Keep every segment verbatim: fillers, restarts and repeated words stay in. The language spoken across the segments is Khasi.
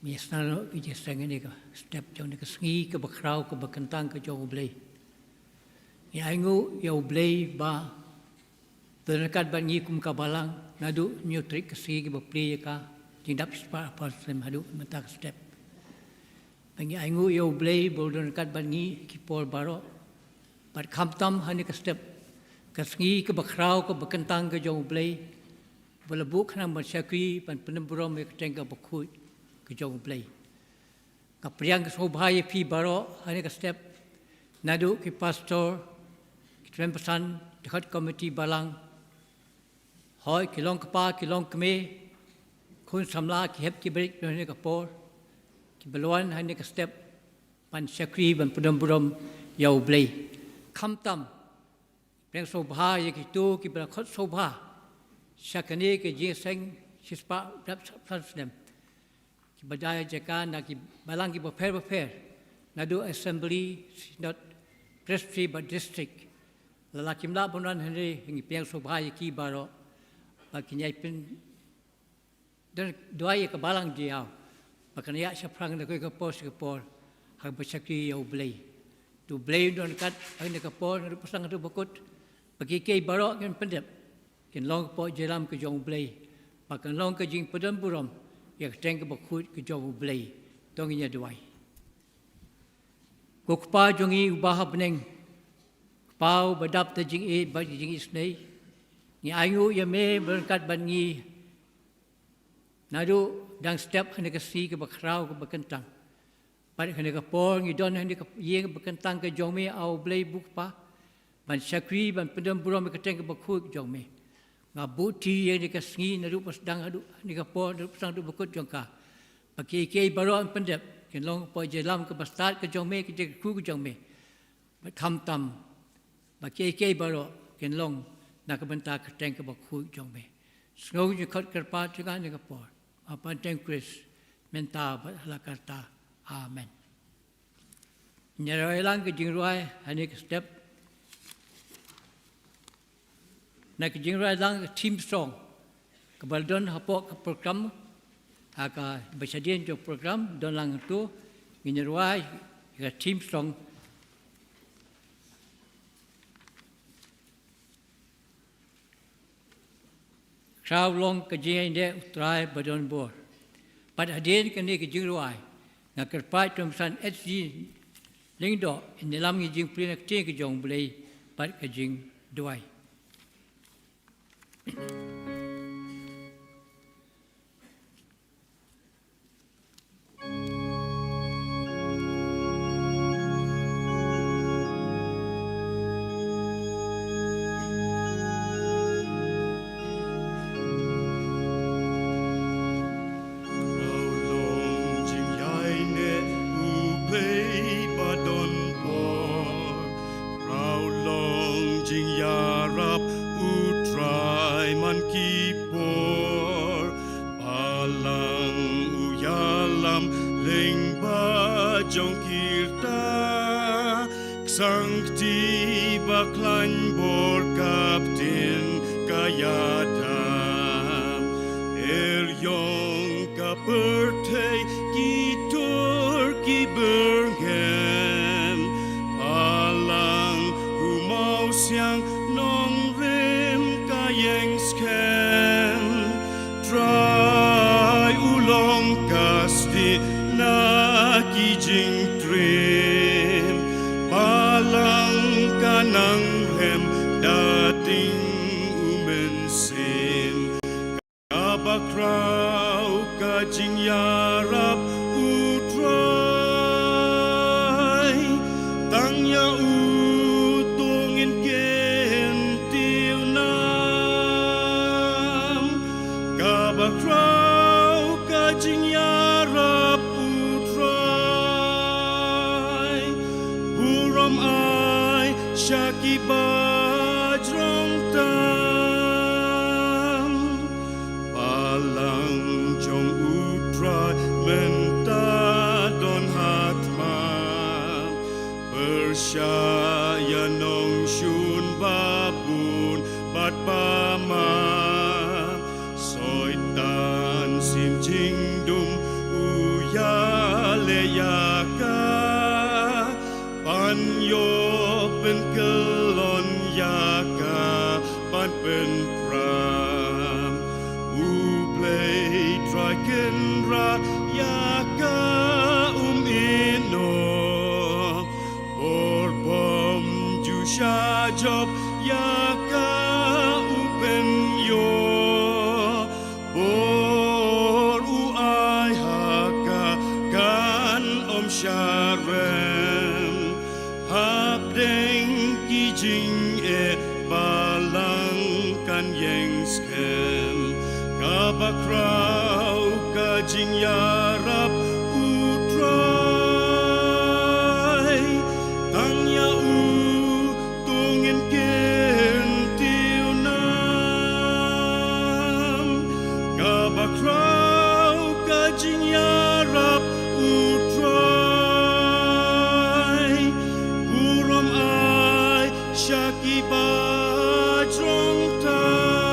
Ngi sngewthuh ïa ka jingïaseng ha kane ka step jong kane ka sngi kaba khraw kaba kyntang ka jong U Blei. Ngi ainguh ïa U Blei ba u don ryngkat bad ngi kum ka balang naduh hynñiew tarik ka sngi kaba plie ïa ka jingdap shispah arphew san snem haduh mynta ka step. Ba ngi ainguh ïa U Blei ba u don ryngkat bad ngi ha ki por baroh. Bad khamtam ha kane ka step, ka sngi kaba khraw kaba kyntang ka jong U Blei, ba la buh khnang ban shakri ban pyndem burom ïa ka kyrteng kaba khuid ka jong U Blei. Nga pdiang ka sngewbha ïa phi baroh ha kane ka step, naduh ki pastor, ki tymmen basan, dkhot komiti balang, hooid ki long kpa, ki long kmie, khun samla, ki hep ki barit ha kane ka por, kiba la wan ha kane ka step ban shakri ban pyndem burom ïa U Blei. Khamtam, pdiang sngewbha ïa kito kiba la khot sngewbha sha kane ka jingïaseng shispah dap san snem, kiba da ïa jaka na ki balang kiba pher bapher, naduh Assembly, Synod, Presbytery bad District. Lada kim lah ban wan hangne, ngi pdiang sngewbha ïa ki baroh ba kin ïai pyn don duwai ïa ka balang jong ngi, ba kan ïaid shaphrang na kawei ka por sha ka por ha kaba shakri ïa U Blei. To U Blei un don ryngkat ha kane ka por, naduh basdang haduh bakut, ba kiei kiei baroh kin pyndep kin long ka pop jingïalam ka jong U Blei, ba kan long ka jingpyndem burom ïa ka kyrteng kaba khuid ka jong U Blei. To ngin ïa duwai. Ko Kpa jong ngi uba ha bneng, Kpa uba dap da jingïeit bad jingïeit snei, ngi ainguh ïa me ba don ryngkat bad ngi naduh dang step ha kane ka sngi kaba khraw kaba kyntang. Bad ha kane ka por ngi don ha kane ka ïing ba kyntang ka jong me, A U Blei U Kpa, ban shakri ban pyndem burom ïa ka kyrteng kaba khuid ka jong me. Nga buhti ïa kane ka sngi naduh basdang haduh, ha kane ka por naduh basdang haduh bakut jong ka, ba kiei kiei baroh yn pyndep kin long ka pop jingïalam kaba stad ka jong me, ka jingkyrkhu ka jong me. Bad khamtam, ba kiei kiei baroh kin long na ka bynta ka kyrteng kaba khuid jong me. Sngew ka jingkhot kyrpad jong nga ha kane ka por, ha khmat jong U Khrist, mynta bad hala karta. Amen. Ngin ïa rwai lang ka jingrwai ha kane ka step. Na ka jingrwai lang ka theme song kaba la don hapoh ka program, ha kaba shadien jong program don lang tu, ngin ïa rwai ka theme song. Khraw long ka jingïaineh U Trai ba don bor. Bad hadien kane ka jingrwai, nga kyrpad ïa u tymmen basan H G Lyngdoh, un ïalam ïa ka jingpule na ka ktien ka jong U Blei bad ka jingduwai. Khraw long jingïaineh U Blei ba don bor. Khraw long jingïarap U Trai man ki por. Balang u ïalam lyngba jong ki rta. Ka sangkti ba khlaiñ bor ka btin ka ïada. Eriong ka pyrthei ki tur ki byrngem. Balang u mawsiang nongrim ka ïeng skhem. Trai u long ka stieh na ki jingtriem. Balang ka nang rem da ding u mynsiem. Kaba khraw ka jingïarap U Trai. Tang ïa u to ngin kyntiew nam. Kaba khraw ka jingïarap U Trai. Burom ai sha ki bajrong tam. Balang jong U Trai mynta don ha thma. Pyrshah ïa nongshun ba bun bad ba ma. Soitan sim jingdum u ïa ïa ka, ban ïoh pynkyllon ïa ka, ban pynpra. U Blei Trai Kynrad ïa ka um ïehnoh, por bym ju shah jop ïa ka u pynïoh. Bor u ai ha ka kan ym sharem. Hapdeng ki jingeh balang kan ïeng skhem. Kaba khraw ka jingïarap U Trai. Tang ïa u to ngin kyntiew nam. Kaba khraw ka jingïarap U Trai. Burom ai sha kiba jrong tam.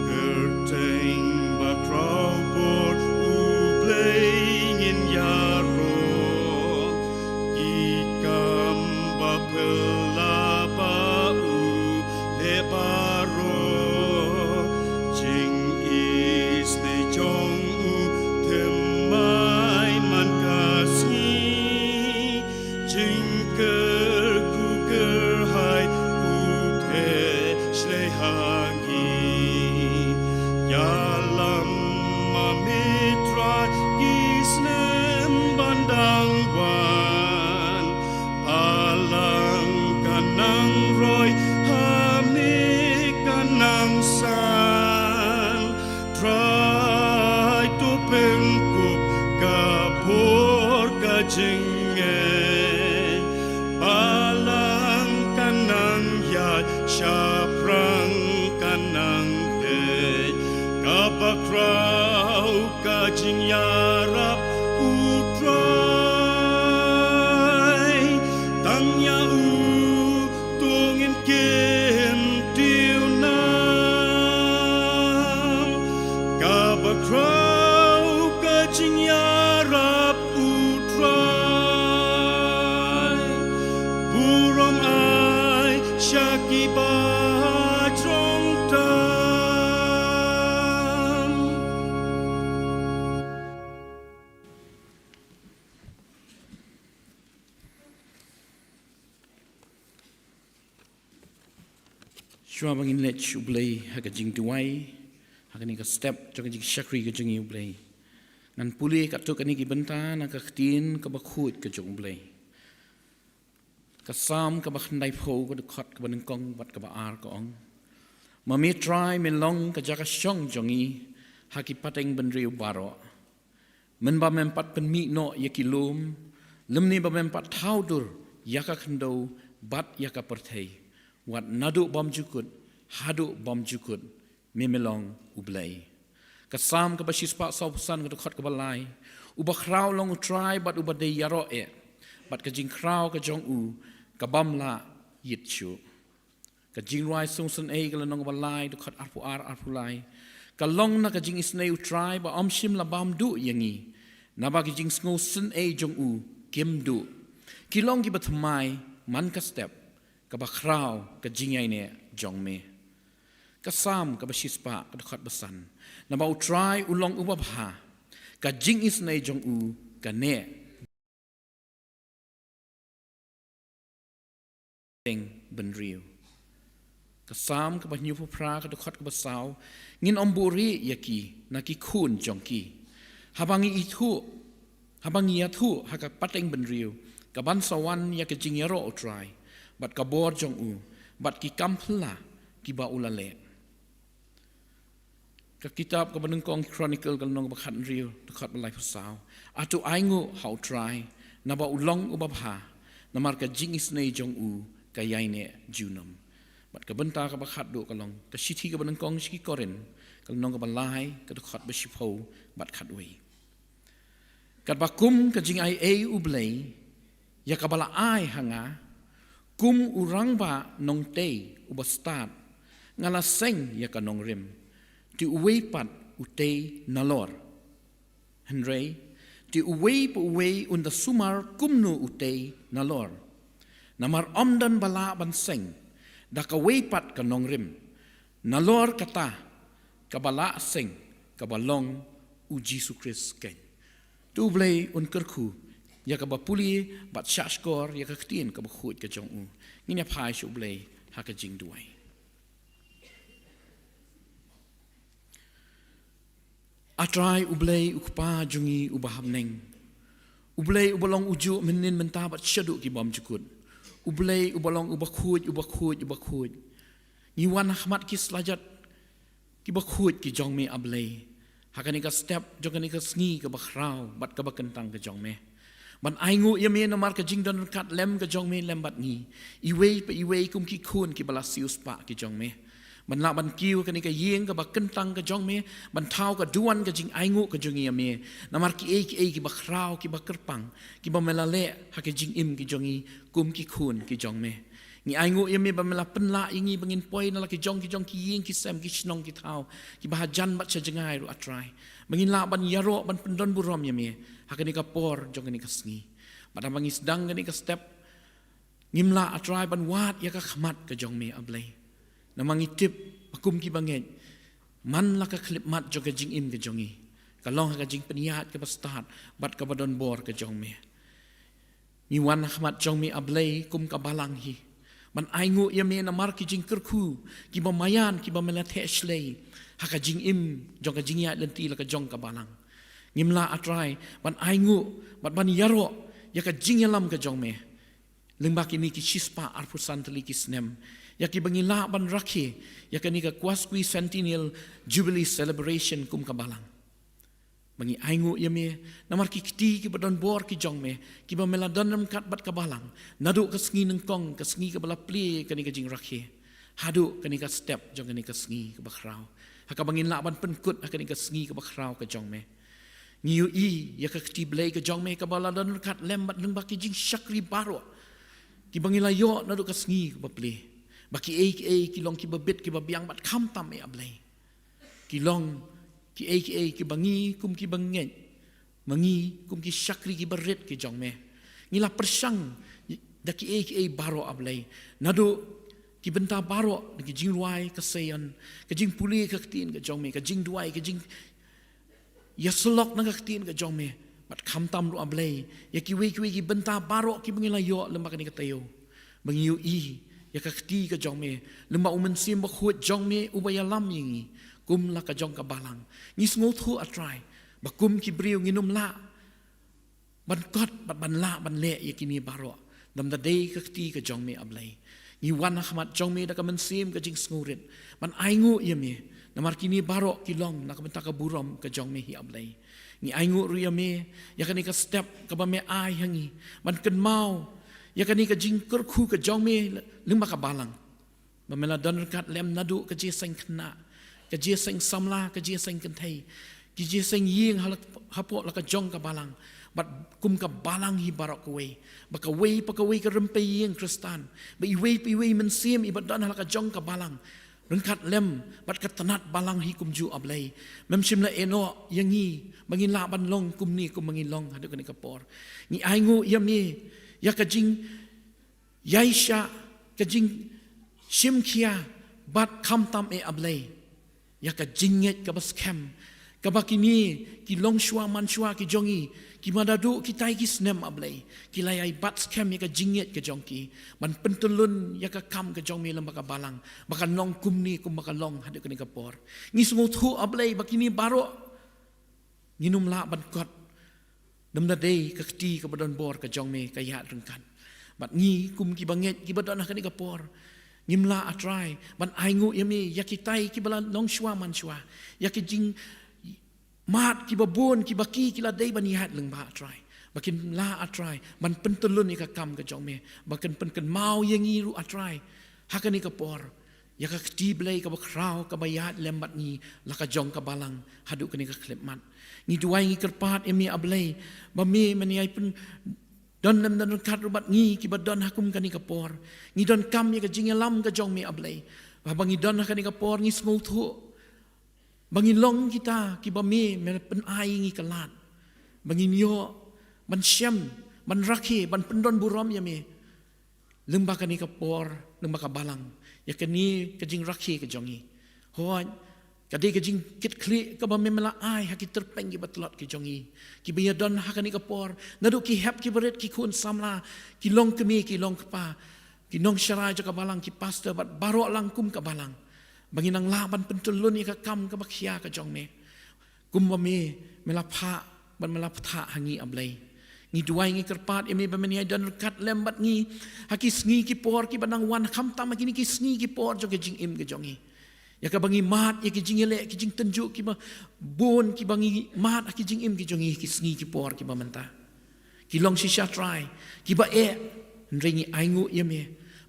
Kyrteng ba khraw bor U Blei ngin ïaroh. Ki kam ba phylla ba u leh baroh. Jingisynei jong u thymmai man ka sngi. Jingkyrkhu kyrhai u theh shlei ha ngi. Ïalam ma me Trai ki snem ban dang wan. Balang kan nang roi, ha me kan nang san. Trai to pynkup ka bor ka jingeh. Balang kan nang ïaid, shaphrang kan nang heh. Kaba khraw ka jingïarap U Trai. Tang ïa u to ngin kyntiew nam. Kaba khraw ka jingïarap U Trai. Burom ai sha kiba jrong tam. Shuwa ba ngin leit sha U Blei ha ka jingduwai, ha kane ka step jong ka jingshakri ka jong ngi U Blei, ngan pule katto katne ki bynta na ka ktien kaba khuid ka jong U Blei. Ka Salm kaba khyndaiphew, ka dkhot kaba nyngkong bad kaba ar ka ong: Ma me Trai me long ka jaka shong jong ngi ha ki pateng bynriew baroh. Mynba mem pat pynmih noh ïa ki lum, lymne ba mem pat thaw dur ïa ka khyndew bad ïa ka pyrthei, wat naduh bymjukut haduh bymjukut, me me long U Blei. Ka Salm kaba shispah sawphew san, ka dkhot kaba lai: Uba khraw long U Trai bad uba dei ïaroh eh, bad ka jingkhraw ka jong u ka bym lah ïit shuh. Ka Jingrwai Sngsynei ka lynnong ba lai, dkhot arphew ar, arphew lai: Ka long na ka jingisynei U Trai ba ym shym la bam duh ïa ngi, naba ki jingsngew synei jong u kim duh. Ki long kiba thymmai man ka step, kaba khraw ka jingïaineh jong me. Ka Salm kaba shispah, ka dkhot ba san: Naba U Trai u long uba bha, ka jingisynei jong u ka neh teng bynriew. Ka Salm kaba hynñiewphew phra, ka dkhot kaba saw: Ngin ym buhrieh ïa ki na ki khun jong ki. Haba ngi ithuh, haba ngi ïathuh ha ka pateng bynriew, ka ban sa wan ïa ka jingïaroh U Trai, bad ka bor jong u, bad ki kam phylla kiba u la leh. Ka kitab kaba nyngkong Chronicle, ka lynnong kaba khathynriew, dkhot ba laiphew saw: Hato ainguh ha U Trai, naba u long uba bha, namar ka jingisynei jong u ka ïaineh junom. Bad ka bynta kaba khatduh ka long ka shithi kaba nyngkong sha ki Korinth, ka lynnong kaba lai, ka dkhot ba shiphew bad khatwei: Katba kum ka jingaiei U Blei ïa kaba la ai ha nga, kum u rangbah nongtei uba stad, nga la seng ïa ka nongrim, te uwei pat u tei nalor. Hynrei te uwei pa uwei un da sumar kumno u tei nalor. Namar ym don ba lah ban seng da kawei pat ka nongrim, nalor kata kaba lah seng, kaba long u Jisu Khrist keiñ. To U Blei un kyrkhu ïa kaba pule bad shahshkor ïa ka ktien kaba khuid ka jong u. Ngin ïa phai sha U Blei ha ka jingduwai. A Trai U Blei, U Kpa jong ngi uba ha bneng, U Blei uba long ujuh mynhynnin mynta bad shaduh ki bymjukut, U Blei uba long uba khuid, uba khuid, uba khuid. Ngi wan ha khmat ki slajat kiba khuid ki jong me, A Blei, ha kane ka step jong kane ka sngi kaba khraw bad kaba kyntang ka jong me, ban ainguh ïa me namar ka jingdon ryngkat lem ka jong me lem bad ngi, iwei pa iwei kum ki khun kiba la siewspah ki jong me, ban lah ban kiew ha kane ka ïing kaba kyntang ka jong me, ban thaw ka duwan ka jingainguh ka jong ngi ïa me, namar kiei kiei kiba khraw, kiba kyrpang, kiba me la leh ha ka jingim ka jong ngi kum ki khun ki jong me. Ngi ainguh ïa me ba me la pynlah ïa ngi ba ngin poi na la ki jong ki jong ki ïing ki sem, ki shnong ki thaw, kiba hajan bad sha jngai ruh, A Trai, ba ngin lah ban ïaroh ban pyndonburom ïa me ha kane ka por jong kane ka sngi. Bad haba ngi sdang kane ka step, ngim lah, A Trai, ban wad ïa ka khmat ka jong me, A Blei, namar ngi tip ba kum kiba ngeit, man la ka khyllipmat jong ka jingim ka jong ngi ka long ha ka jingpynïaid kaba stad bad kaba donbor ka jong me. Ngi wan ha khmat jong me, A Blei, kum ka balang hi, ban ainguh ïa me namar ki jingkyrkhu kiba maïan kiba me la theh shlei ha ka jingim jong ka jingïaid lynti la ka jong ka balang. Ngim lah, A Trai, ban ainguh bad ban ïaroh ïa ka jingïalam ka jong me lyngba kine ki shispah arphew san tylli ki snem, ïa kiba ngi lah ban rakhe ïa kane ka quasquicentennial jubilee celebration kum ka balang. Ba ngi ainguh ïa me namar ki kti kiba donbor ki jong me, kiba me la don ryngkat bad ka balang, naduh ka sngi nyngkong, ka sngi kaba la plie kane ka jingrakhe, haduh kane ka step jong kane ka sngi kaba khraw, ha kaba ngin lah ban pynkut ha kane ka sngi kaba khraw ka jong me. Ngi ïohi ïa ka kti blei ka jong me kaba la don ryngkat lem bad lyngba ki jingshakri baroh kiba ngi la ïoh naduh ka sngi kaba plie, ba kiei kiei ki long kiba bit kiba biang bad khamtam, A Blei, ki long kiei kiei kiba ngi kum kiba ngeit, ma ngi kum ki shakri kiba rit ki jong me, ngi la pyrshang da kiei kiei baroh, A Blei, naduh ki bynta baroh, na ki jingrwai ka Seion, ka jingpule ka ktien ka jong me, ka jingduwai, ka jing ïasyllok na ka ktien ka jong me, bad khamtam ruh, A Blei, ïa kiwei kiwei ki bynta baroh kiba ngi la ïoh lyngba kane ka taïew, ba ngi ïohi ïa ka kti ka jong me, lyngba U Mynsiem Bakhuid jong me uba ïalam ïa ngi kum la ka jong ka balang. Ngi sngewthuh, A Trai, ba kum ki briew ngin ym lah ban kot bad ban lah ban leh ïa kine baroh da ym da dei ka kti ka jong me, A Blei. Ngi wan ha khmat jong me da ka mynsiem ka jingsngewrit, ban ainguh ïa me namar kine baroh ki long na ka bynta ka burom ka jong me hi, A Blei. Ngi ainguh ruh ïa me ïa kane ka step kaba me ai ha ngi ban kynmaw ïa kane ka jingkyrkhu ka jong me lyngba ka balang, ba me la don ryngkat lem naduh ka jingïaseng khynnah, ka jingïaseng samla, ka jingïaseng kynthei, ki jingïaseng ïing ha la, hapoh la ka jong ka balang, bad kum ka balang hi baroh kawei, ba kawei pa kawei ka rympei ïing Khristan, ba iwei pa iwei mynsiem iba don ha la ka jong ka balang, ryngkat lem bad ka tnat balang hi kumjuh, A Blei, mem shym la ïehnoh ïa ngi ba ngin lah ban long kumne kumba ngi long haduh kane ka por. Ngi ainguh ïa me ïa ka jing ïaishah, ka jingshim khia, bad khamtam, A Blei, ïa ka jingngeit kaba skhem, kaba kine ki longshuwa manshuwa ki jong ngi, ki ma da duh kitai ki snem, A Blei, ki la ïai bat skhem ïa ka jingngeit ka jong ki ban pyntyllun ïa ka kam ka jong me lyngba ka balang, ba kan long kumne kumba ka long haduh kane ka por. Ngi sngewthuh, A Blei, ba kine baroh ngin ym lah ban kot da ym da dei ka kti kaba donbor ka jong me ka ïaid ryngkat. Bad ngi kum kiba ngeit kiba don ha kane ka por, ngim lah, A Trai, ban ainguh ïa me ïa kitai kiba la longshuwa manshuwa, ïa ki jingmad kiba bun kiba ki, ki la dei ban ïaid lyngba, A Trai, ba kin lah, A Trai, ban pyntyllun ïa ka kam ka jong me, ba kin pynkynmaw ïa ngi ruh, A Trai, ha kane ka por, ïa ka kti blei kaba khraw kaba ïaid lem bad ngi la ka jong ka balang haduh kane ka khyllipmat. Ngi duwai, ngi kyrpad ïa me, A Blei, ba me men ïai pyndon lem don ryngkat ruh bad ngi kiba don ha kum kane ka por. Ngi donkam ïa ka jingïalam ka jong me, A Blei, ba haba ngi don ha kane ka por ngi sngewthuh ba ngi long kita kiba me men pynai ïa ngi ka lad, Ba ngin ïoh ban shem, ban rakhe, ban pyndon burom ïa me. Lyngba kane ka por, lyngba ka balang, ïa kane ka jingrakhe ka jong ngi. Hooid, ka dei ka jingkitkhlieh kaba me la ai ha ki tyrpeng kiba tlot ki jong ngi, kiba ïadon ha kane ka por. Naduh ki hep kiba rit, ki khun samla, ki longkmie, ki longkpa, ki nongsharai jong ka balang, ki pastor bad baroh lang kum ka balang, ba ngin nang lah ban pyntyllun ïa ka kam kaba khia ka jong me. Kumba me, me la phah bad me la pynthah ha ngi, A Blei. Ngi duwai, ngi kyrpad ïa me ba men ïai don ryngkat lem bad ngi ha ki sngi ki por kiba nang wan, khamtam ha kine ki sngi ki por jong ka jingim ka jong ngi, ïa kaba ngi mad ïa ki jingïaleh, ki jingtynjuh kiba bun kiba ngi mad ha ki jingim ki jong ngi ha ki sngi ki por kiba mynta. Ki long shisha, Trai, kiba eh, hynrei ngi ainguh ïa me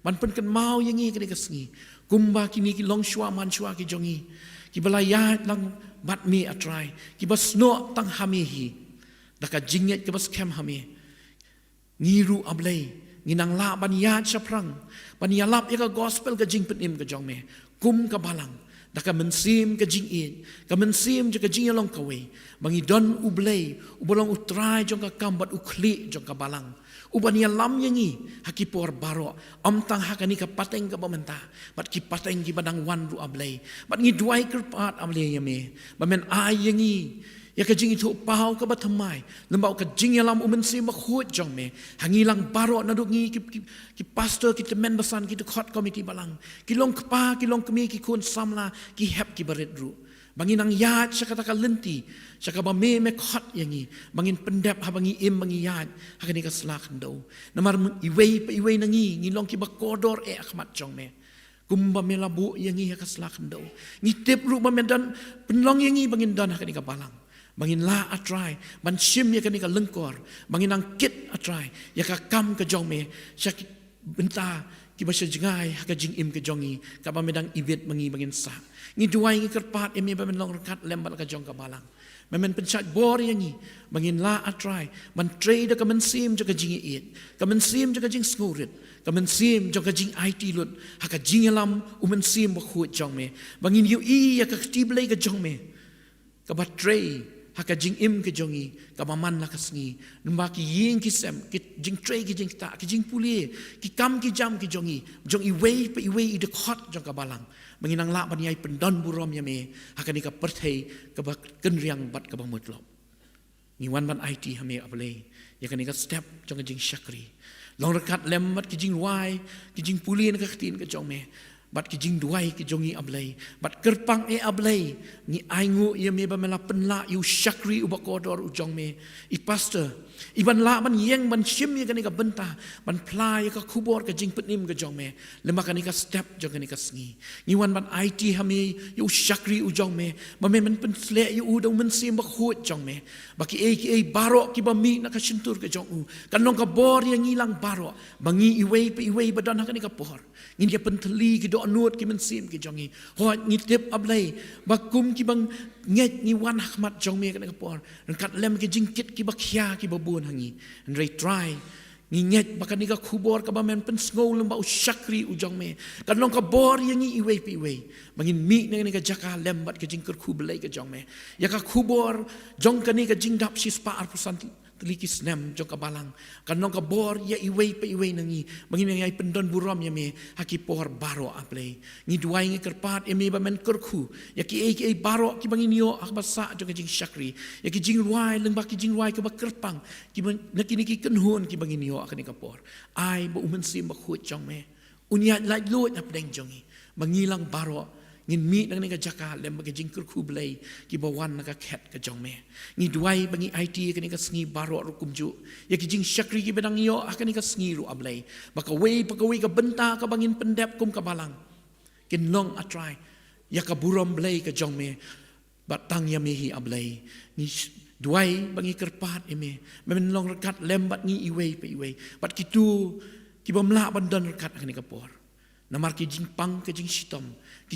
ban pynkynmaw ïa ngi ha kane ka sngi, kumba kine ki longshuwa manshuwa ki jong ngi, kiba la ïaid lang bad me, A Trai, kiba snoh tang ha me hi. Da ka jingngeit kaba skhem ha me, ngi ruh, A Blei, ngi nang lah ban ïaid shaphrang, ban ïalap ïa ka gospel ka jingpynim ka jong me kum ka balang, da ka mynsiem ka jingïeit, ka mynsiem jong ka jingïalong kawei, ba ngi don U Blei uba long U Trai jong ka kam bad U Khlieh jong ka balang, uban ïalam ïa ngi ha ki por baroh, ym tang ha kane ka pateng kaba mynta, bad ki pateng kiba dang wan ruh, A Blei. Bad ngi duwai kyrpad, A Blei, ïa me ba men ai ïa ngi ïa ka jingithuhpaw kaba thymmai lyngba ka jingïalam U Mynsiem Bakhuid jong me ha ngi lang baroh, naduh ngi ki, ki, ki pastor, ki tymmen basan, ki dkhot komiti balang, ki longkpa, ki longkmie, ki khun samla, ki hep kiba rit ruh, ba ngin nang ïaid sha kata ka lynti sha kaba me, me khot ïa ngi ba ngin pyndep haba ngi im, ba ngi ïaid ha kane ka sla khyndew. Namar iwei pa iwei na ngi, ngi long kiba kordor eh ha khmat jong me. Kumba me la buh ïa ngi ha ka sla khyndew, ngi tip ruh ba me don, pynlong ïa ngi ba ngin don ha kane ka balang, ba ngin lah, A Trai, ban shim ïa kane ka lyngkor, ba ngin nang kit, A Trai, ïa ka kam ka jong me sha ki bynta kiba sha jngai ha ka jingim ka jong ngi, kaba me dang ibit ma ngi ba ngin sah. Ngi duwai, ngi kyrpad ïa me ba men long ryngkat lem bad la ka jong ka balang, ba men pynshait bor ïa ngi ba ngin lah, A Trai, ban trei da ka mynsiem jong ka jingïeit, ka mynsiem jong ka jingsngewrit, ka mynsiem jong ka jingaiti lut ha ka jingïalam U Mynsiem Bakhuid jong me, ba ngin ïohi ïa ka kti Blei ka jong me kaba trei ha ka jingim ka jong ngi, kaba man la ka sngi, namar ki ïing ki sem, ki jingtrei ki jingktah, ki jingpule, ki kam ki jam ki jong ngi, jong iwei pa iwei i dkhot jong ka balang, ba ngin nang lah ban ïai pyndon burom ïa me ha kane ka pyrthei kaba kynriang bad kaba mutlop. Ngi wan ban aiti ha me, A Blei, ïa kane ka step jong ka jingshakri. Long ryngkat lem bad ki jingrwai, ki jingpule na ka ktien ka jong me, bad ki jingduwai ki jong ngi, A Blei. Bad kyrpang eh, A Blei, ngi ainguh ïa me ba me la pynlah ïa u shakri uba kordor u jong me, i pastor, iban lah ban ïeng ban shim ïa kane ka bynta ban phla ïa ka khubor ka jingpynim ka jong me lyngba kane ka step jong kane ka sngi. Ngi wan ban aiti ha me ïa u shakri u jong me, ba me men pynkhleh ïa u da U Mynsiem Bakhuid jong me, ba kiei kiei baroh kiba mih na ka shyntur ka jong u, kan long ka bor ïa ngi lang baroh, ba ngi iwei pa iwei ba don ha kane ka por ngin ïa pynthylli ki dohnud ki mynsiem ki jong ngi. Hooid, ngi tip, A Blei, ba kum kiba ngeit ngi wan ha khmat jong me ha kane ka por ryngkat lem ki jingkit kiba khia kiba bun ha ngi. Hynrei, Trai, ngi ngeit ba kane ka khubor kaba men pynsngew lyngba u shakri u jong me kan long ka bor ïa ngi iwei pa iwei, ba ngin mih na kane ka jaka lem bad ka jingkyrkhu Blei ka jong me. Ïa ka khubor jong kane ka jingdap shispah arphew san tylli ki snem jong ka balang kan long ka bor ïa iwei pa iwei na ngi, ba ngin ïai pyndon burom ïa me ha ki por baroh, A Blei. Ngi duwai, ngi kyrpad ïa me ba men kyrkhu ïa kiei kiei baroh kiba ngin ïoh ha kaba sah jong ka jingshakri, ïa ki jingrwai lyngba ki jingrwai kaba kyrpang, kiba na kine ki kynhun kiba ngin ïoh ha kane ka por. Ai ba U Mynsiem Bakhuid jong me un ïaid laitluid hapdeng jong ngi, ba ngi lang baroh ngin mih na kane ka jaka lem bad ka jingkyrkhu Blei kiba wan na ka khet ka jong me. Ngi duwai ba ngi aiti ïa kane ka sngi baroh ruh kumjuh, ïa ki jingshakri kiba dang ïoh ha kane ka sngi ruh, A Blei, ba kawei pa kawei ka bynta kaba ngin pyndep kum ka balang kin long, A Trai, ïa ka burom Blei ka jong me. Bad tang ïa me hi, A Blei, ngi sh-, duwai ba ngi kyrpad ïa me ba men long ryngkat lem bad ngi iwei pa iwei, bad kito kibym lah ban don ryngkat ha kane ka por namar ki jingpang, ki jingshitom,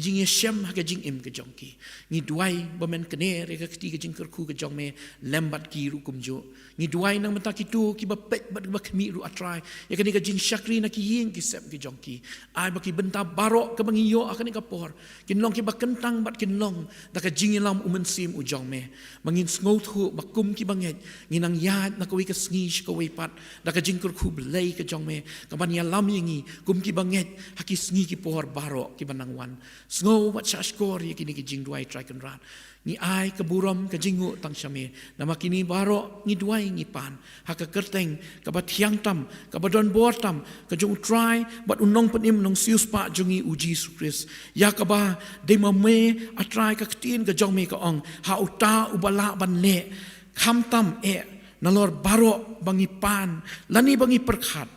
jingïashem ha ka jingim ka jong ki. Ngi duwai ba men kner ïa ka kti ka jingkyrkhu ka jong me lem bad ki ruh kumjuh. Ngi duwai nang mynta kito kiba peit bad kiba khmih ruh, A Trai, ïa kane ka jingshakri na ki ïing ki sem ki jong ki. Ai ba ki bynta baroh kaba ngi ïoh ha kane ka por kin long kiba kyntang bad kin long da ka jingïalam U Mynsiem U jong me. Ba ngin sngewthuh ba kum kiba ngeit ngin nang ïaid na kawei ka sngi sha kawei pat da ka jingkyrkhu Blei ka jong me, kaban ïalam ïa ngi kum kiba ngeit ha ki sngi ki por baroh kiba nang wan. Sngew bad shahshkor ïa kine ki jingduwai, Trai Kynrad. Ngi ai ka burom ka jingnguh tang sha me, namar kine baroh ngi duwai ngi pan ha ka kyrteng kaba thiang tam, kaba don bor tam, ka jong U Trai bad U Nongpynim Nongsiewspah jong ngi U Jisu Khrist, ïa kaba dei ma me, A Trai, ka ktien ka jong me ka ong, ha uta uba lah ban leh, khamtam eh nalor baroh ba ngi pan lane ba ngi pyrkhat,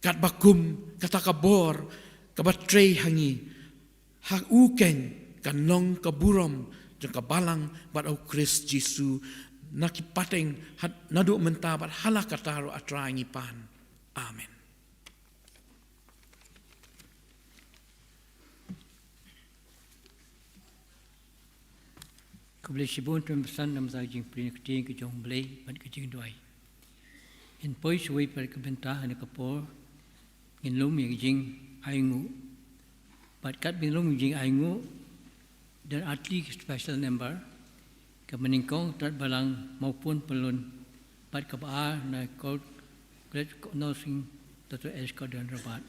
katba kum kata ka bor kaba trei ha ngi, ha u keiñ kan long ka burom jong ka balang bad ha U Khrist Jisu, na ki pateng, ha naduh mynta bad ha la katta ruh, A Trai, ngi pan. Amen. Khublei shibun, to ngin ïa san namar ka jingpyrshang ka jong U Blei bad ka jingduwai. Ngin poi shuwa pat ka bynta ha kane ka por, ngin lum ïa ka jingainguh. Bad katba ngin lum ïa ka jingainguh, don artylli ki special number, kaba nyngkong Tad Balang Mawpun Pyllun, bad kaba ar na College Nursing Doctor S Kordon Robert.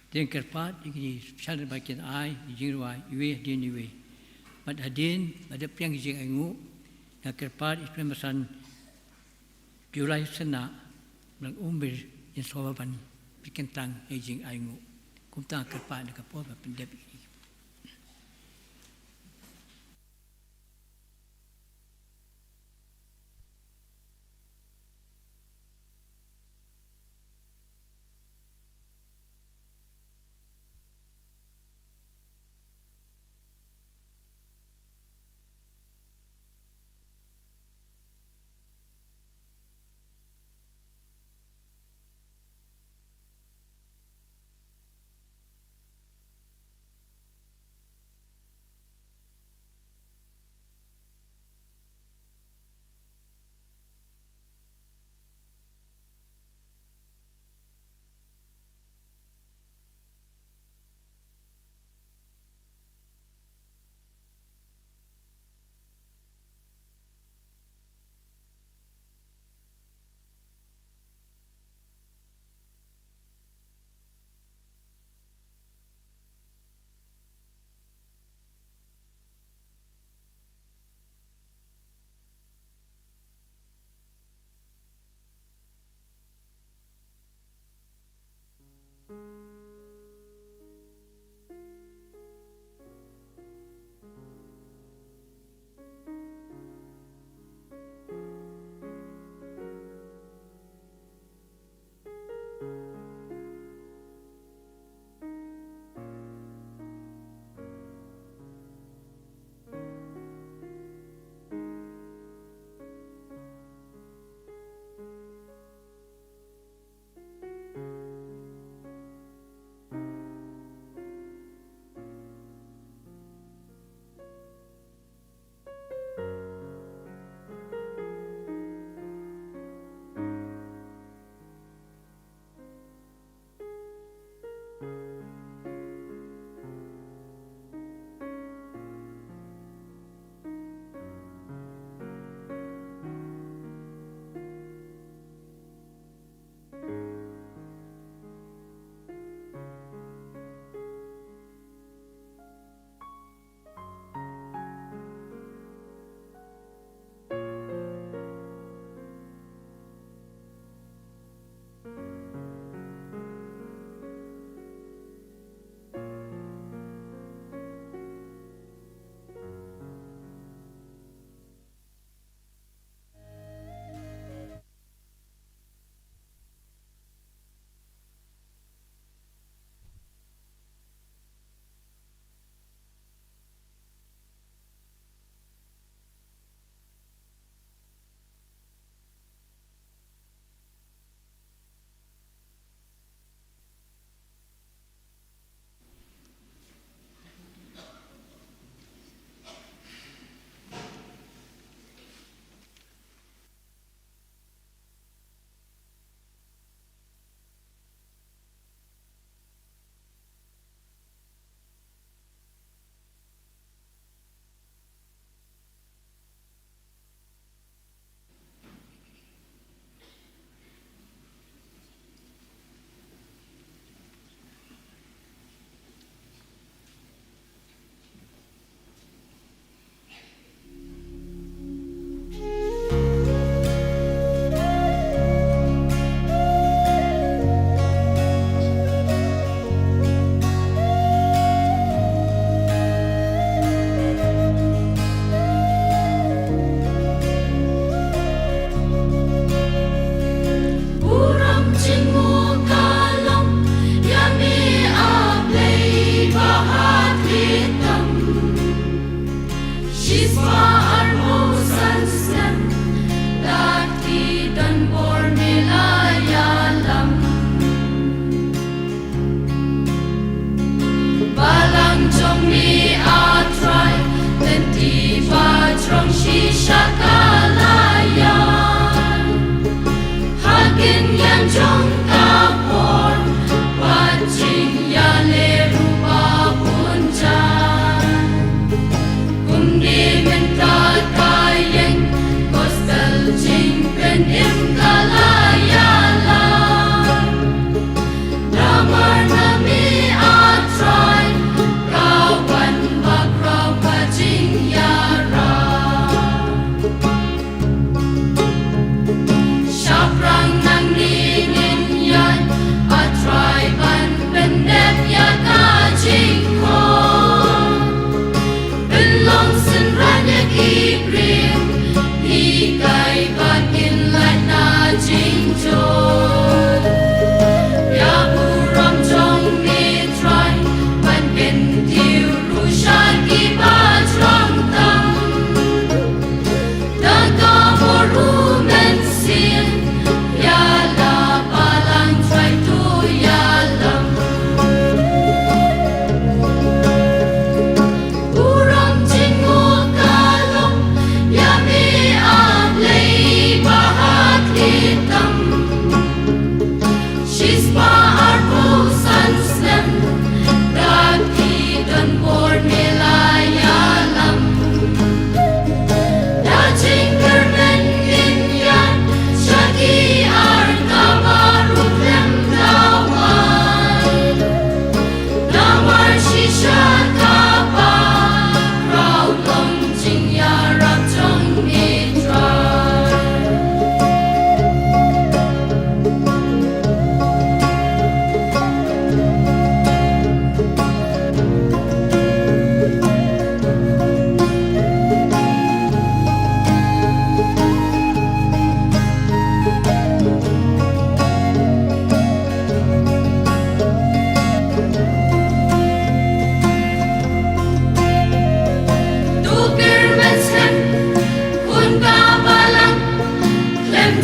Te nga kyrpad ïa kine special number kin ai ïa ka jingrwai iwei hadien iwei. Bad hadien ba dep pdiang ka jingainguh, nga kyrpad ïa u Reverend July Sena, Balang Umir, ïa u sngewbha ban pynkyntang ïa ka jingainguh. Kumta nga kyrpad na ka por ban pyndep ïa kine.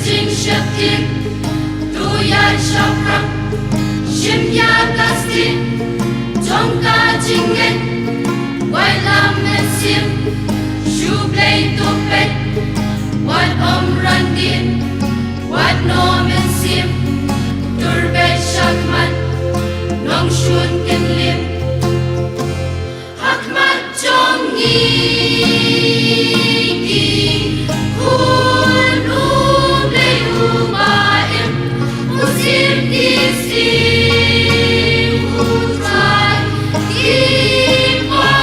Jingsheptieng, tu ïa shaphrang, shim ïa ka stieh jong ka jingngeit, wat lam mynsiem, shu Blei tu peit, wat ym randien, wat noh mynsiem, tur beit shakhmat, nongshun kynlieh. Ha khmat jong ngi ki khun u Blei uba im, u sim ki sim, u trai ki par.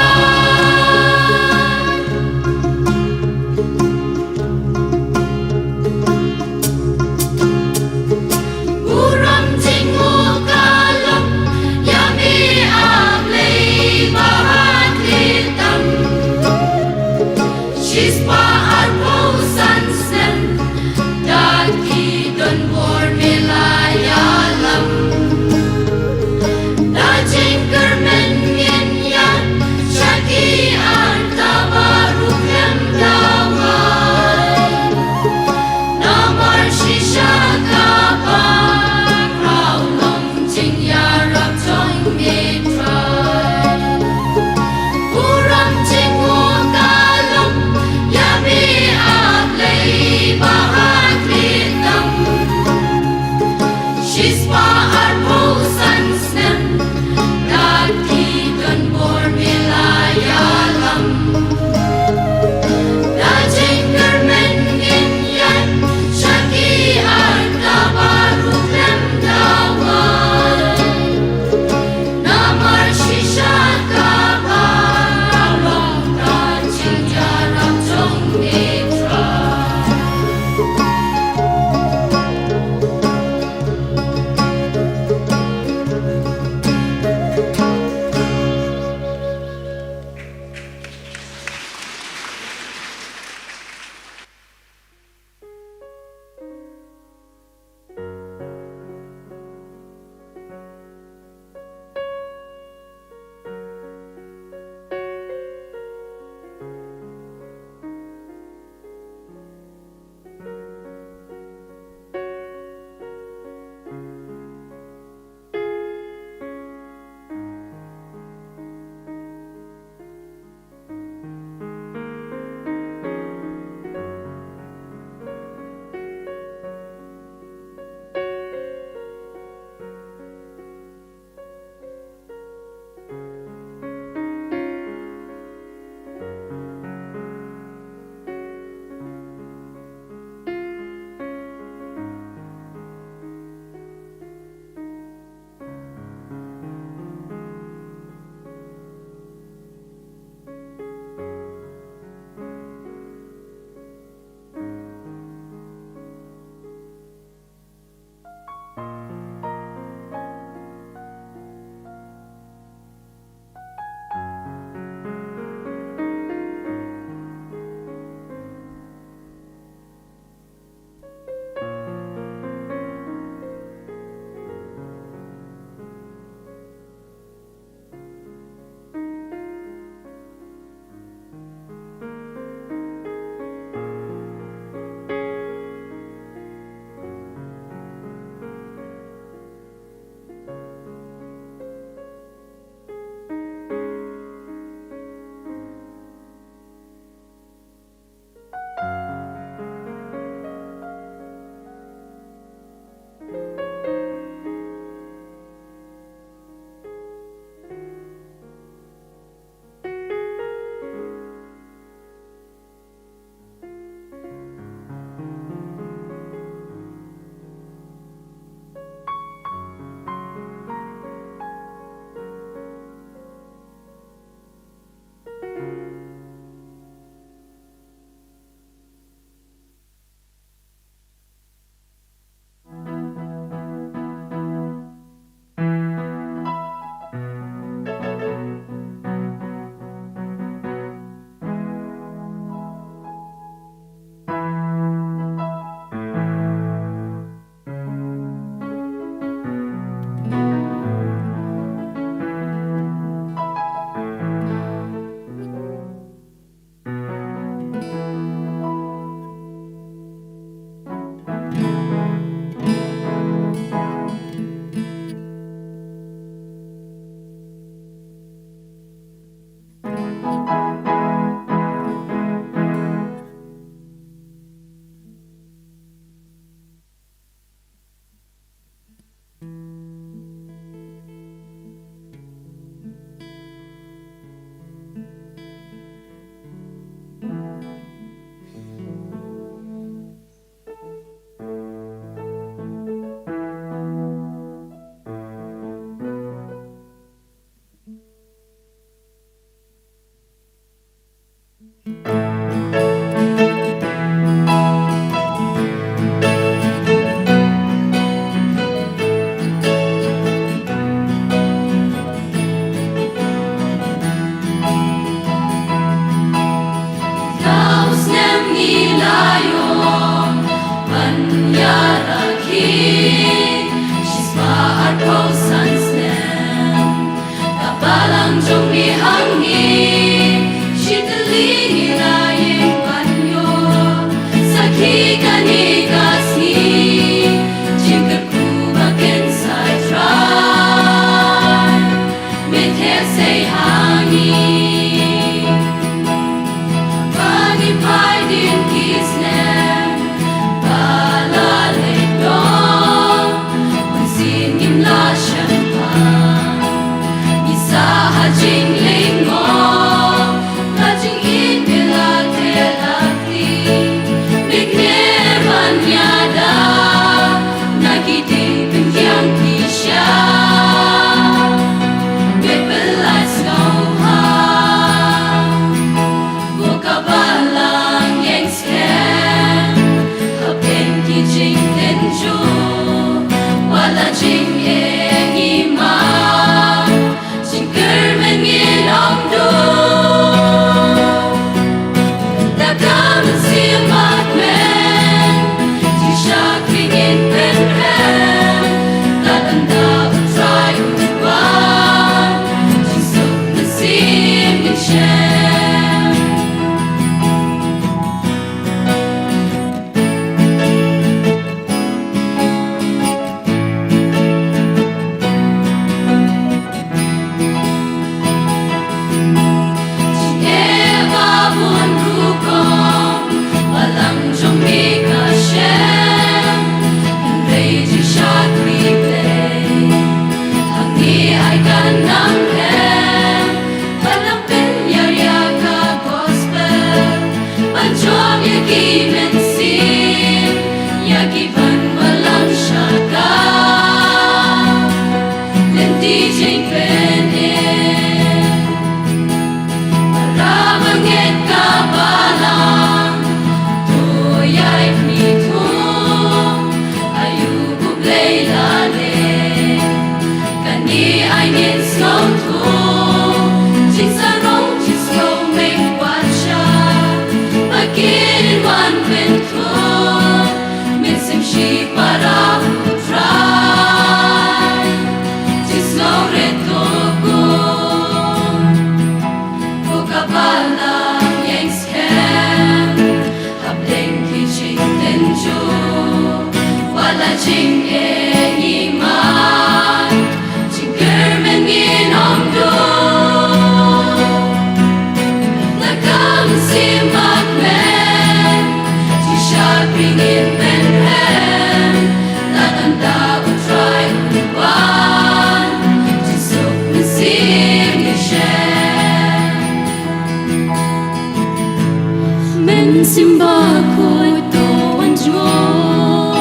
Shispah arphew san snem ka balang jong me ha ngi, shi tylli ngi la ïeng ban ïoh sakhi kane ka sngi. Jingkyrkhu ba ken sa Trai, me theh sei ha ngi. Ba ngi phai dien ki snem ba la leit noh, bunsien ngim lah shemphang. Ngi sah ha jinglyngngoh, ka jingïeit me la theh la kti. Me kner ban ïada na ki diengpyndiang ki sha, me pynlait sngewbha. Ko ka balang ïeng skhem hapdeng ki jingtynjuh, wat la jingeh ngi mad, jingkyrmen ngin ym duh. Da ka mynsiem ba kmen, jingshakri ngin pynrem, lada u Trai u wan, jingsuk mynsiem ngin shem. Jingeh ba bun rukom, balang jong me ka shem, hynrei jingshakri Blei ha ngi ai kan nang hem. Ban nang pynïar ïa ka gospel, ban jop ïa ki mynsiem, ïa ki ban wallam sha ka lynti jingpynim. Para bangeit ka balang, to ïai kynthung, aïu U Blei la leh. Kane ai ngin sngewthuh, jingsarong jingsngew meng wat shah, ba kin wan pynthut, mynsiem shipara U Trai, jingsngew rit to kum. Ko ka balang ïeng skhem hapdeng ki jingtynjuh, wat la jingeh ngi mad, jingkyrmen ngin ym duh. Da ka mynsiem ba kmen, jingshakri ngin pynrem, lada u Trai u wan, jingsuk mynsiem ngin shem. Mynsiem Bakhuid to wan jngoh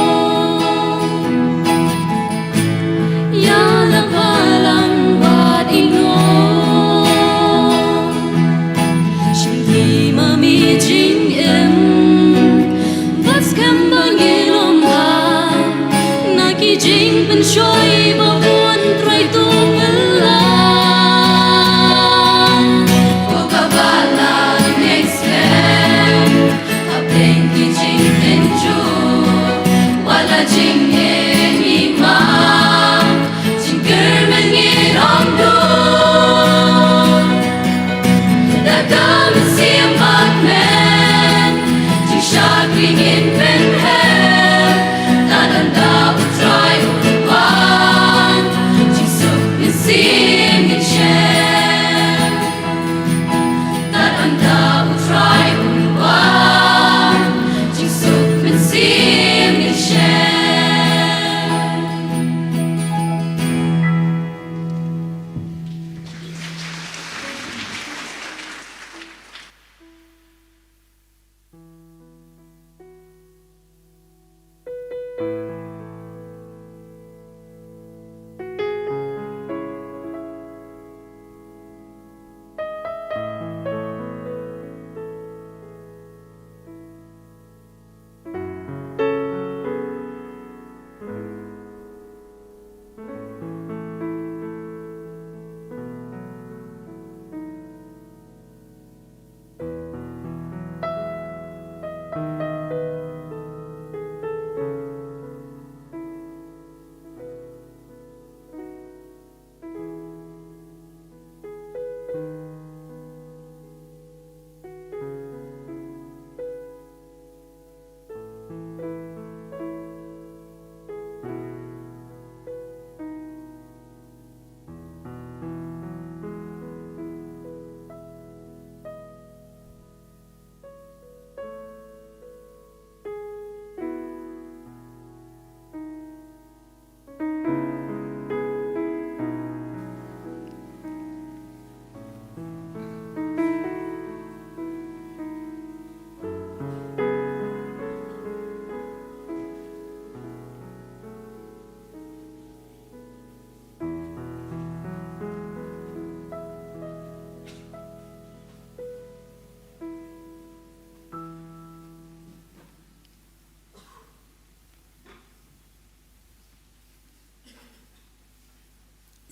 ïa la balang bad i noh. Shim ki ma mi jingim, bad skhem ba ngin ym hap na ki jingpynshoi ba bun, Trai to ngi la. Ko ka balang ïeng skhem hapdeng ki jingtynjuh, wat la jingeh ngi mad, jingkyrmen ngin ym duh. Da ka mynsiem ba kmen, jingshakri ngin pynrem, lada u Trai u wan,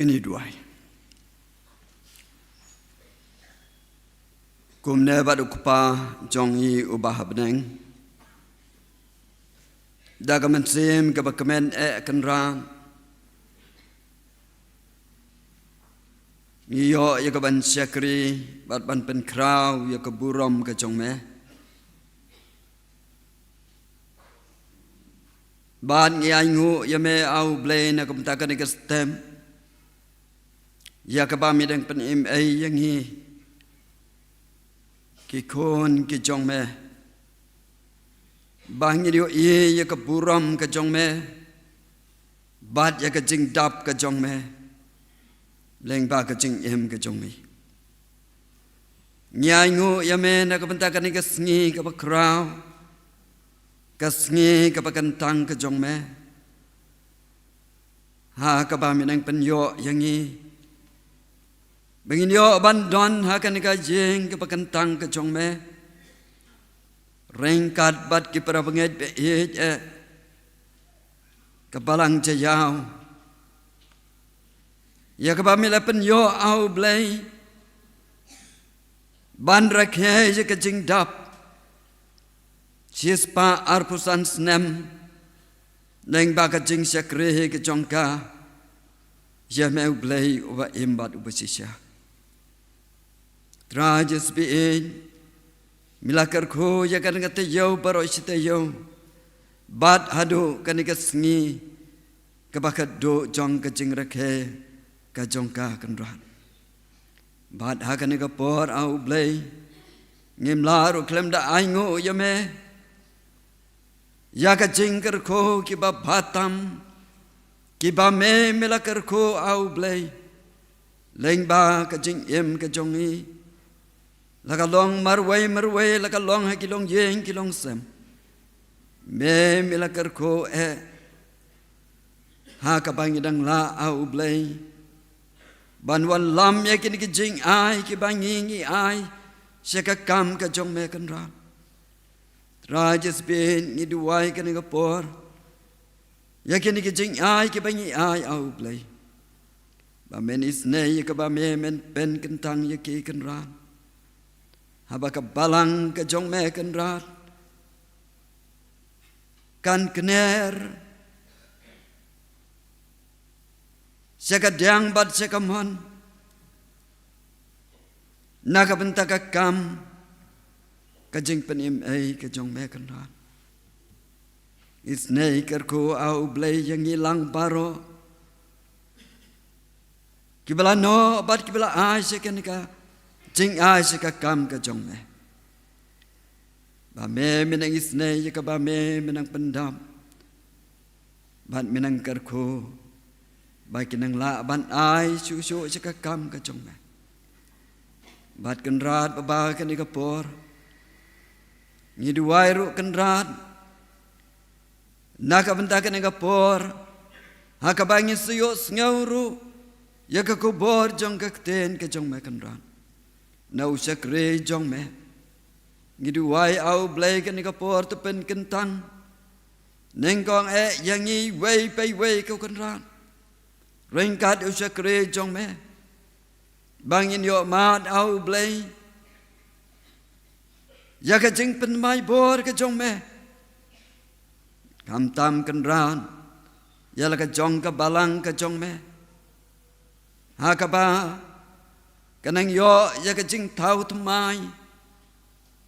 Ini duwai. Kumne bad u Kpa jong ngi uba ha bneng, da ka mynsiem kaba kmen eh Kynrad, ngi ïoh ïa ka ban shakri bad ban pynkhraw ïa ka burom ka jong me. Bad ngi ainguh ïa me, A U Blei, na ka bynta kane ka step, ïa kaba me dang pynim ei ïa ngi, ki khun ki jong me, ba ngin ïohi ïa ka burom ka jong me bad ïa ka jingdap ka jong me lyngba ka jingim ka jong ngi. Ngi ainguh ïa me na ka bynta kane ka sngi kaba khraw, ka sngi kaba kyntang ka jong me, ha kaba me nang pynïoh ïa ngi ba ngin ïoh ban don ha kane ka ïing kaba kyntang ka jong me, ryngkat bad ki para bangeit ba ïeit eh ka balang jaïaw, ïa kaba me la pynïoh, A U Blei, ban rakhe ïa ka jingdap shispah arphew san snem, lyngba ka jingshakri ka jong ka ïa me, U Blei uba im bad uba shisha. Trai Jisu ba ïeit, me la kyrkhu ïa kane ka taïew baroh shi taïew, bad haduh kane ka sngi kaba khatduh jong ka jingrakhe ka jong ka, Kynrad. Bad ha kane ka por, A U Blei, ngim lah ruh khlem da ainguh ïa me ïa ka jingkyrkhu kiba bha tam kiba me, me la kyrkhu, A U Blei, lyngba ka jingim ka jong ngi, la ka long marwei marwei, la ka long ha ki longïing ki longsem, me, me la kyrkhu eh ha kaba ngi dang lah, A U Blei, ban wallam ïa kine ki jingai kiba ngi, ngi ai sha ka kam ka jong me, Kynrad. Trai Jisu ba ïeit, ngi duwai kane ka por ïa kine ki jingai kiba ngi ai, A U Blei, ba men isynei ïa kaba me men pynkyntang ïa ki, Kynrad, haba ka balang ka jong me, Kynrad, kan kner sha ka diang bad sha ka mon na ka bynta ka kam ka jingpynim ei ka jong me, Kynrad. Isynei kyrkhu, A U Blei, ïa ngi lang baroh kiba la noh bad kiba la ai sha kane ka jingai sha ka kam ka jong me, ba me, me nang isynei ïa kaba me, me nang pyndap bad me nang kyrkhu ba kin nang lah ban ai shuh shuh sha ka kam ka jong me. Bad Kynrad, bad kane ka por ngi duwai ruh, Kynrad, na ka bynta kane ka por ha kaba ngi sa ïohsngew ruh ïa ka khubor jong ka ktien ka jong me, Kynrad, na u shakri jong me. Ngi duwai, A U Blei, kane ka por to pynkyntang nyngkong eh ïa ngi iwei pa iwei, ko Kynrad, ryngkat u shakri jong me, ba ngin ïoh mad, A U Blei, ïa ka jingpynmai bor ka jong me, khamtam, Kynrad, ïa la ka jong ka balang ka jong me, ha kaba ka nang ïoh ïa ka jingthaw thymmai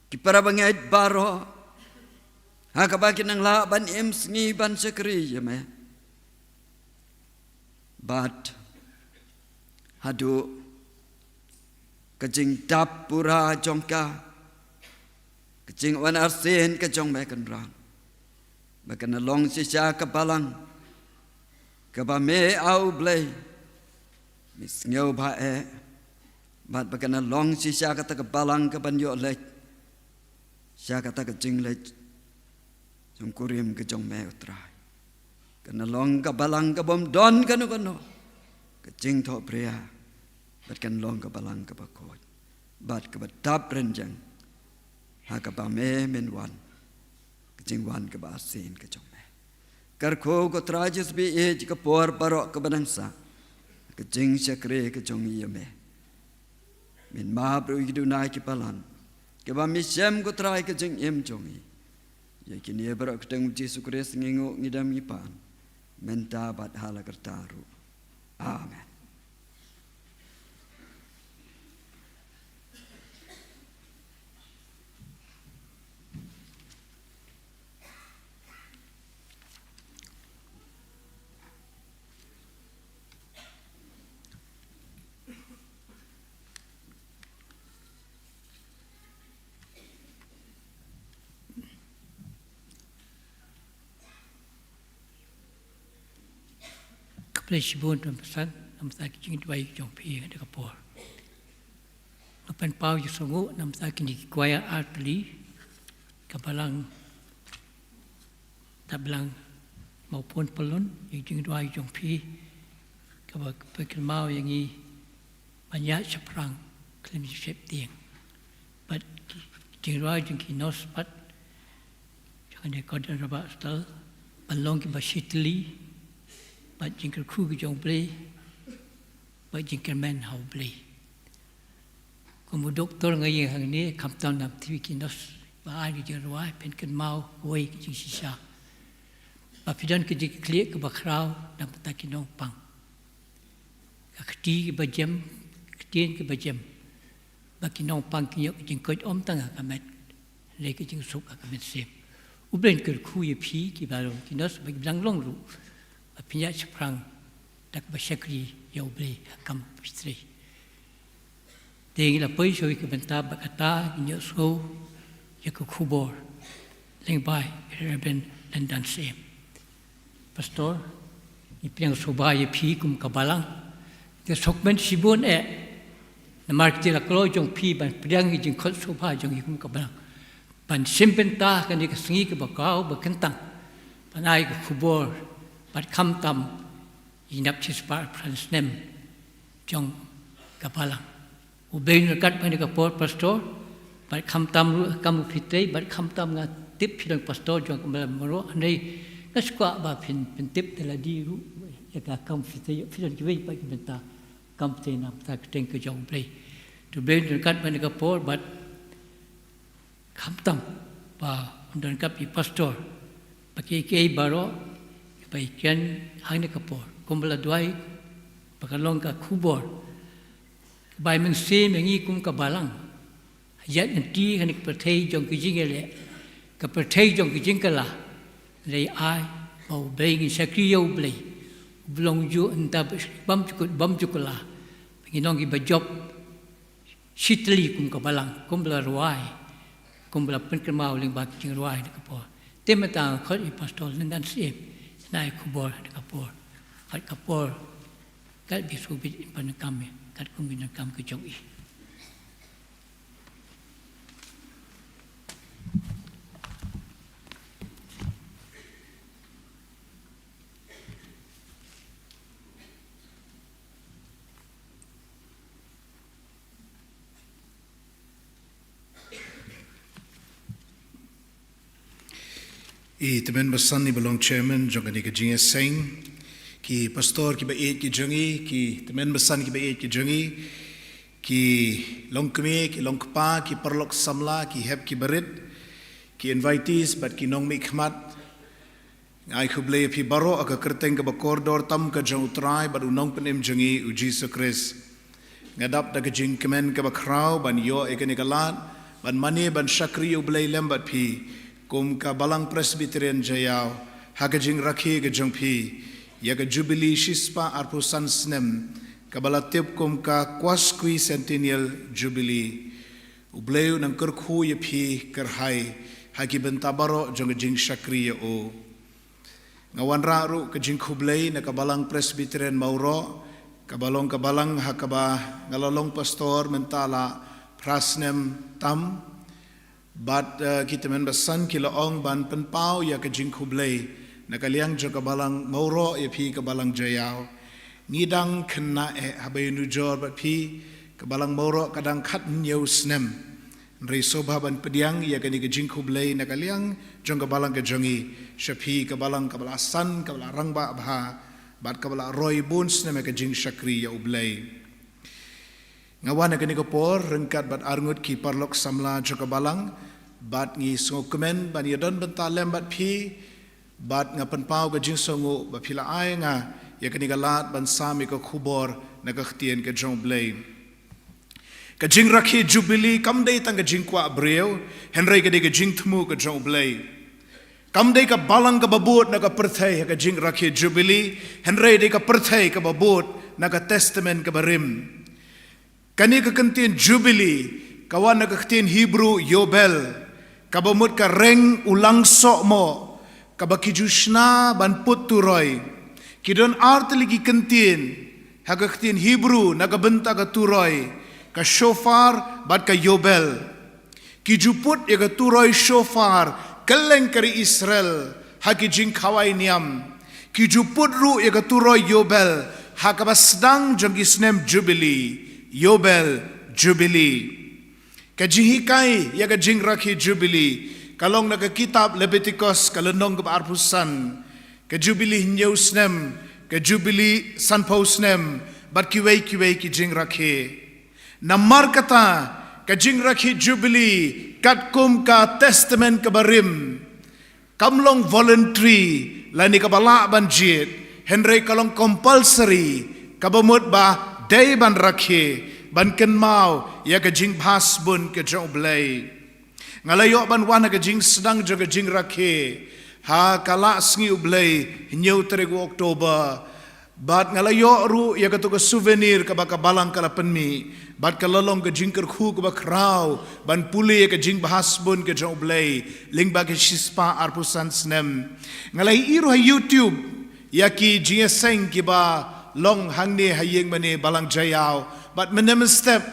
ki para bangeit baroh, ha kaba ki nang lah ban im sngi ban shakri ïa me. Bad haduh ka jingdap pura jong ka, ka jingwan arsien ka jong me, Kynrad, ba kan long shisha ka balang kaba me, A U Blei, me sngewbha eh, bad ba kan long shisha kata ka balang kaban ïoh leit sha kata ka jingleit jong kurim ka jong me, U Trai. Kan long ka balang kabym don kano kano ka jingthohbria, bad kan long ka balang kaba khuid bad kaba dap rynjang, ha kaba me men wan, ka jingwan kaba arsien ka jong me. Kyrkhu, ko Trai Jisu ba ïeit, ka por baroh kaba nang sah, ka jingshakri ka jong ngi ïa me. Men map ruh ïa ki duna ki palan kiba me shem, ko Trai, ka jingim jong ngi. Ïa kine baroh ha ka kyrteng U Jisu Khrist ngi nguh, ngi dem, ngi pan, mynta bad ha la karta ruh. Amen. Khublei shibun, Trai Kynrad, namar ki jingduwai jong phi ha kane ka por. Nga pynpaw jingsngewnguh namar kine ki kwai artylli, ka balang, ka balang mawpun pyllun, ïa ki jingduwai jong phi, kaba phi kynmaw ïa ngi ban ïaid shaphrang khlem sheptieng. Bad ki jingduwai jong ki nurse pat, jong kane ka kordor Rangbah Asbestos, ban long kiba shitylli bad jingkyrkhu ki jong U Blei bad jingkyrmen ha U Blei. Kum u doktor nga ïeng hangne, khamtam na phi ki nurse ba ai ki jingrwai, phin kynmaw kawei ka jingshisha, ba phi don ka jingkitkhlieh kaba khraw na ka bynta ki nongpang. Ka kti kaba jem, ka ktien kaba jem, ba ki nongpang kin ïoh ka jingkoit ym tang ha ka met, hynrei ka jingsuk ha ka mynsiem. U Blei un kyrkhu ïa phi kiba long ki nurse bad kiba dang long ruh, ba phin ïaid shaphrang da kaba shakri ïa U Blei ha ka kam ka pyrthei. Te ngi la poi sha kawei ka bynta, bad kata ngin ïohsngew ïa ka khubor lyngba i Reverend Lyndan Syiem. Pastor, ngi pdiang sngewbha ïa phi kum ka balang. Te sngewkmen shibun eh, namar ki jingïakhun jong phi ban pdiang ïa ka jingkhot sngewbha jong ngi kum ka balang, ban shim bynta ha kane ka sngi kaba khraw ba kyntang, ban ai ka khubor bad khamtam ïa ki nap shispah phra snem jong ka balang. U Blei un ryngkat bad kane ka por, Pastor, bad khamtam ruh ha ka kam u phi trei, bad khamtam, nga tip phi long Pastor jong ka Balang Mawroh, hynrei nga sngewkwah ba phin, phin tip da lade ruh ïa ka kam u phi trei, phi don kiwei pat ki bynta kam u phi trei na ka bynta ka kyrteng ka jong U Blei. To, U Blei un ryngkat bad kane ka por, bad khamtam ba un don ryngkat i Pastor bad kiei kiei baroh ba ïakren ha kane ka por, kumba la duwai ba kan long ka khubor kaba ai mynsiem ïa ngi kum ka balang, ha ïaid lynti ha kane ka pyrthei jong ki jingïaleh, ka pyrthei jong ki jingkylla. Hynrei ai ba U Blei, ngin shakri ïa U Blei uba long juh, nda bym ju kut bym ju kylla, ba ngin long kiba jop shitylli kum ka balang, kumba la rwai, kumba la pynkynmaw lyngba ki jingrwai ha kane ka por. Te mynta nga khot ïa i Pastor Lyndan Syiem, yn ai khubor ha kane ka por. Kat ka por, kat ba i sngewbit, in pyndonkam ïa, katkum ka jingdonkam ka jong i. I tymmen basan iba long chairman jong kane ka jingïaseng, ki pastor kiba ïeit ki jong ngi, ki tymmen basan kiba ïeit ki jong ngi, ki longkmie, ki longkpa, ki paralok samla, ki hep ki barit, ki invitees bad ki nongmihkhmat, nga ai khublei ïa phi baroh ha ka kyrteng kaba kordor tam ka jong U Trai bad U Nongpynim jong ngi U Jisu Khrist. Nga dap da ka jingkmen kaba khraw ban ïoh ïa kane ka lad ban mane ban shakri ïa U Blei lem bad phi kum ka Balang Presbyterian Jaïaw ha ka jingrakhe ka jong phi ïa ka Jubili shispah arphew san snem, kaba la tip kum ka Quasquicentennial Jubilee. U Blei un nang kyrkhu ïa phi kyrhai ha ki bynta baroh jong ka jingshakri ïa U. Nga wanrah ruh ka jingkhublei na ka Balang Presbyterian Mawroh, kaba long ka balang ha kaba nga la long pastor mynta la phra snem tam. Bad, eh, ki tymmen basan ki la ong ban pynpaw ïa ka jingkhublei na ka liang jong ka Balang Mawroh ïa phi ka Balang Jaïaw. Ngi dang khynnah eh haba ïanujor bad phi, ka Balang Mawroh ka dang khathynñiew snem. Hynrei sngewbha ban pdiang ïa kane ka jingkhublei na ka liang jong ka balang ka jong ngi sha phi ka balang kaba la san, kaba la rangbah bha, bad kaba la roi bun snem ïa ka jingshakri ïa U Blei. Nga wan ha kane ka por ryngkat bad arngut ki paralok samla jong ka balang, bad ngi sngewkmen ban ïadon bynta lem bad phi, bad nga pynpaw ka jingsngewnguh ba phi la ai nga ïa kane ka lad ban sam ïa ka khubor na ka ktien ka jong U Blei. Ka jingrakhe Jubili kam dei tang ka jingkwah briew, hynrei ka dei ka jingthmu ka jong U Blei. Kam dei ka balang kaba bud na ka pyrthei ha ka jingrakhe Jubili, hynrei dei ka pyrthei kaba bud na ka Testament kaba rim. Kane ka kyntien Jubili ka wan na ka ktien Hebru Yobel, kaba mut ka reng u langsoh moh, kaba ki ju shna ban put turoi. Ki don ar tylli ki kyntien ha ka ktien Hebru na ka bynta ka turoi, ka shofar bad ka Yobel. Ki ju put ïa ka turoi shofar kylleng ka ri Israel ha ki jingkhawai niam. Ki ju put ruh ïa ka turoi Yobel ha kaba sdang jong ki snem Jubili, Yobel, Jubili. Ka jinghikai ïa ka jingrakhe Jubili ka long na ka kitab Lebitikos ka lynnong kaba arphew san, ka Jubili hynñiew snem, ka Jubili sanphew snem, bad kiwei kiwei ki jingrakhe. Namar kata, ka jingrakhe Jubili katkum ka Testament kaba rim kam long voluntary lane kaba lah ban jied, hynrei ka long compulsory, kaba mut ba dei ban rakhe, ban kynmaw ïa ka jingbha sbun ka jong U Blei. Nga la ïoh ban wan ha ka jingsdang jong ka jingrakhe ha ka la sngi U Blei, hynñiew tarik u October. Bad nga la ïoh ruh ïa kato ka souvenir kaba ka balang ka la pynmih, bad ka la long ka jingkyrkhu kaba khraw ban pule ïa ka jingbha sbun ka jong U Blei lyngba ki shispah arphew san snem. Nga la ïohi ruh ha YouTube ïa ki jingïaseng kiba long hangne ha ïing mane Balang Jaïaw, bad mynne mynstep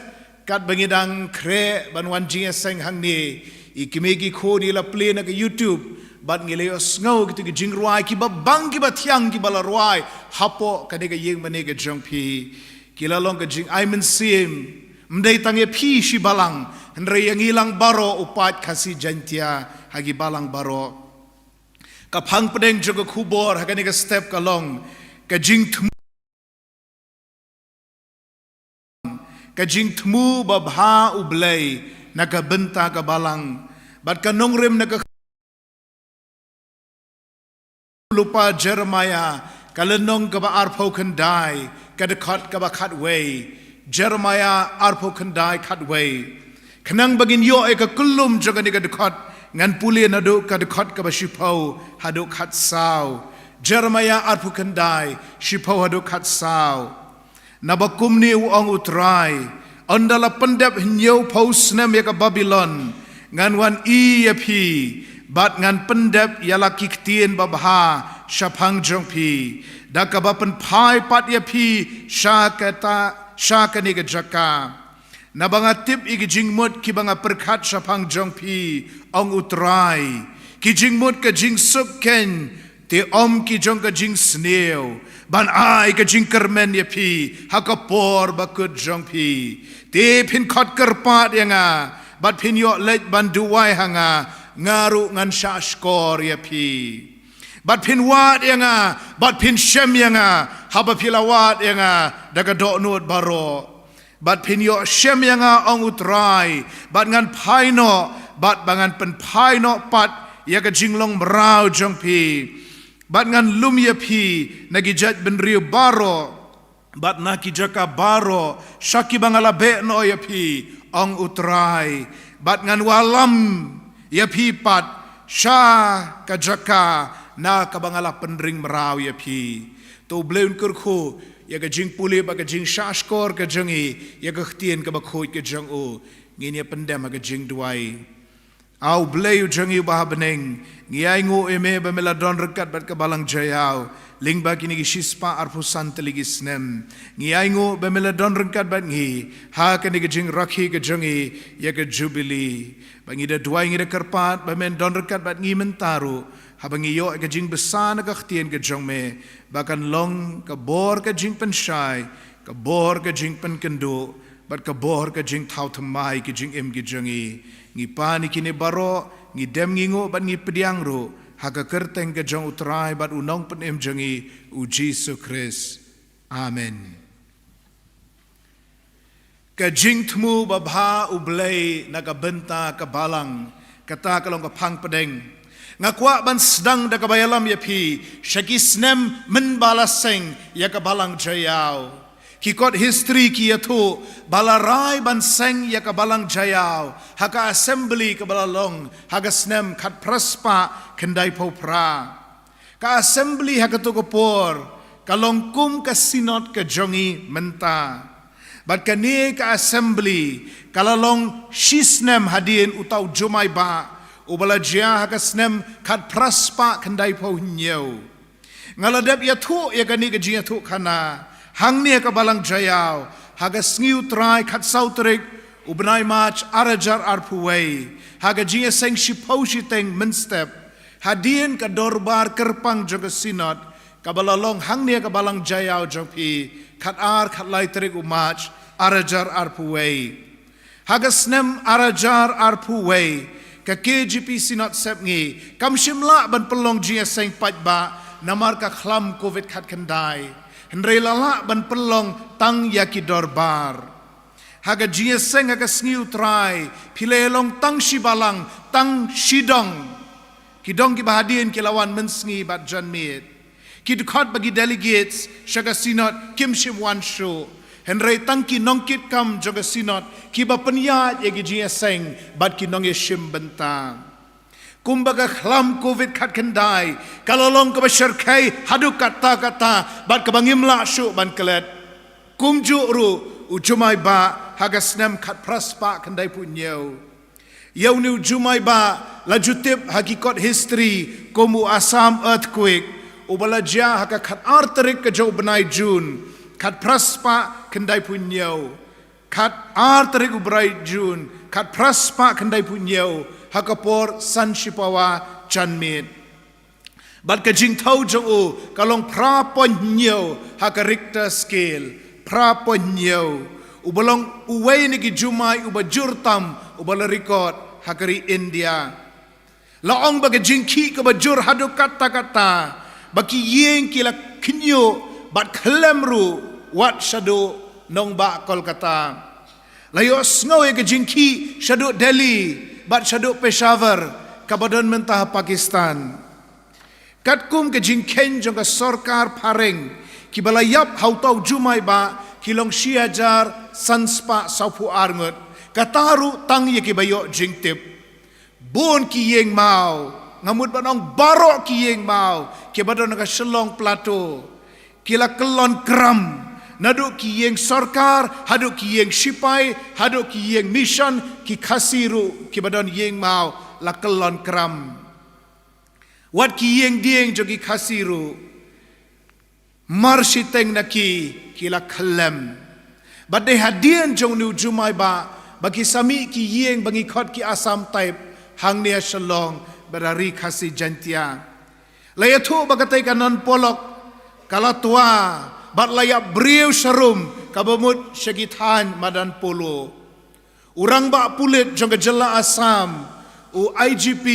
katba ngi dang khreh ban wan jingïaseng hangne, i kmie ki khun i la plie na ka YouTube, bad ngi la ïohsngew kito ki jingrwai kiba bang kiba thiang kiba la rwai hapoh kane ka ïing mane ka jong phi. Ki la long ka jingai mynsiem, ym dei tang ïa phi shi balang, hynrei ïa ngi lang baroh u paid Khasi Jaiñtia ha ki balang baroh. Ka phang pdeng jong ka khubor ha kane ka step ka long ka jingthmu ka jingthmu babha U Blei na ka bynta ka balang, bad ka nongrim na ka lypa Jeremiah ka lynnong kaba arphew khyndai, ka dkhot kaba khatwei. Jeremiah arphew khyndai, khatwei. Khnang ba ngin ïoh ïa ka kyllum jong kane ka dkhot, ngan pule naduh ka dkhot kaba shiphew haduh khatsaw. Jeremiah arphew khyndai, shiphew haduh khatsaw. Naba kumne u ong U Trai, ynda la pyndep hynñiewphew snem ïa ka Babilon, ngan wan ïa phi, bad ngan pyndep ïa la ki ktien babha shaphang jong phi, da kaba pynphai pat ïa phi sha kata, sha kane ka jaka. Naba nga tip ïa ki jingmut kiba nga pyrkhat shaphang jong phi, ong U Trai, ki jingmut ka jingsuk khein, te ym ki jong ka jingsniew, ban ai ka jingkyrmen ïa phi ha ka por bakut jong phi. Te phin khot kyrpad ïa nga, bad phin ïoh leit ban duwai ha nga, nga ruh ngan shahshkor ïa phi. Bad phin wad ïa nga, bad phin shem ïa nga, haba phi la wad ïa nga da ka dohnud baroh. Bad phin ïoh shem ïa nga, ong U Trai, bad ngan phai noh, bad ba ngan pynphai noh pat ïa ka jinglong mraw jong phi, bad ngan lum ïa phi na ki jaitbynriew baroh, bad na ki jaka baroh sha kiba nga la beh noh ïa phi, ong U Trai, bad ngan wallam ïa phi pat sha ka jaka na kaba nga la pynring mraw ïa phi. To U Blei un kyrkhu ïa ka jingpule bad ka jingshahshkor ka jong ngi ïa ka ktien kaba khuid ka jong u. Ngin ïa pyndem ha ka jingduwai. A U Blei u jong ngi uba ha bneng, ngi ainguh ïa me ba me la don ryngkat bad ka Balang Jaïaw lyngba kine ki shispah arphew san tylli ki snem. Ngi ainguh ba me la don ryngkat bad ngi ha kane ka jingrakhe ka jong ngi ïa ka Jubili. Ba ngi da duwai, ngi da kyrpad ba men don ryngkat bad ngi mynta ruh, haba ngi ïoh ïa ka jingbsa na ka ktien ka jong me, ba kan long ka bor ka jingpynshai, ka bor ka jingpynkynduh, bad ka bor ka jingthaw thymmai ki jingim ki jong ngi. Ngi pan ïa kine baroh, ngi dem ngi nguh bad ngi pdiang ruh Ha ka kyrteng ka jong U Trai bad U Nongpynim jong ngi, U Jisu Khrist. Amen. Ka jingthmu babha U Blei na ka bynta ka balang, kata ka long ka phang pdeng. Nga kwah ban sdang da kaba ïalam ïa phi sha ki snem mynba la seng ïa ka balang Jaïaw. Ki kot history ki ïathuh ba la rai ban seng ïa ka balang Jaïaw ha ka assembly kaba la long ha ka snem khatphra spah khyndaiphew phra. Ka assembly ha kato ka por ka long kum ka synod ka jong ngi mynta. Bad kane ka assembly ka la long shi snem hadien uta u Jumai Bah uba la jia ha ka snem khatphra spah khyndaiphew hynñiew. Nga la dep ïathuh ïa kane ka jingïathuhkhana hangne ha ka balang Jaïaw ha ka sngi U Trai khatsaw tarik u bnai March ar hajar arphew wei, ha ka jingïaseng shiphew shiteng mynstep hadien ka dorbar kyrpang jong ka synod kaba la long hangne ha ka balang Jaïaw jong phi, khatar khatlai tarik u March ar hajar arphew wei. Ha ka snem ar hajar arphew wei, ka K J P Synod Sepngi kam shym lah ban pynlong jingïaseng paidbah namar ka khlam Covid khatkhyndai. Hynrei la lah ban pynlong tang ïa ki dorbar. Ha ka jingïaseng ha ka sngi U Trai phi la ïalong tang shi balang, tang shi dong. Ki dong kiba hadien ki la wan mynsngi bad janmiet. Ki dkhot ba ki delegates sha ka synod kim shym wan shuh. Hynrei tang ki nongkitkam jong ka synod kiba pynïaid ïa ki jingïaseng bad ki nongïashim bynta. Kumba ka khlam Covid khatkhyndai ka la long kaba shyrkhei haduh katta katta bad kaba ngim lah shuh ban klet. Kumjuh ruh u Jumai Bah ha ka snem khatphra spah khyndaiphew hynñiew. Ïa une u Jumai Bah la ju tip ha ki kot history kum u Assam earthquake uba la jia ha ka khatar tarik ka jong u bnai June khatphra spah khyndaiphew hynñiew. Khatar tarik u bnai June khatphra spah khyndaiphew hynñiew ha ka por san shipawa janmiet. Bad ka jingthew jong u ka long phra point hynñiew ha ka Richter scale, phra point hynñiew. Uba long uwei na ki jumai uba jur tam uba la record ha ka ri India. La ong ba ka jingkhih kaba jur haduh katta katta ba ki ïing ki la khñiuh bad khlem ruh wat shaduh nongbah Kolkata. La ïohsngew ïa ka jingkhih shaduh Delhi bad shaduh Peshawar kaba don mynta ha Pakistan. Katkum ka jingkheiñ jong ka sorkar phareng, kiba la ïap ha uta u Jumai Bah ki long shi hajar san spah sawphew ar ngut. Kata ruh tang ïa kiba ïoh jingtip. Bun ki ïing maw, nga mut ban ong baroh ki ïing maw kiba don ha ka Shillong Plateau ki la kyllon kram. Naduh ki ïing sorkar haduh ki ïing shipai haduh ki ïing mission, ki Khasi ruh kiba don ïing maw la kyllon kram. Wat ki ïing dieng jong ki Khasi ruh, mar shiteng na ki ki la khyllem. Bad dei hadien jong une u Jumai Bah ba ki sa mih ki ïing ba ngi khot ki Assam type hangne ha Shillong bad ha ri Khasi Jaintia. La ïathuh ba katei ka Nan Polok ka la twa bad la ïap briew sharum kaba mut sha ki thaiñ madan Polo. U rangbah pulit jong ka jylla Assam, u I G P,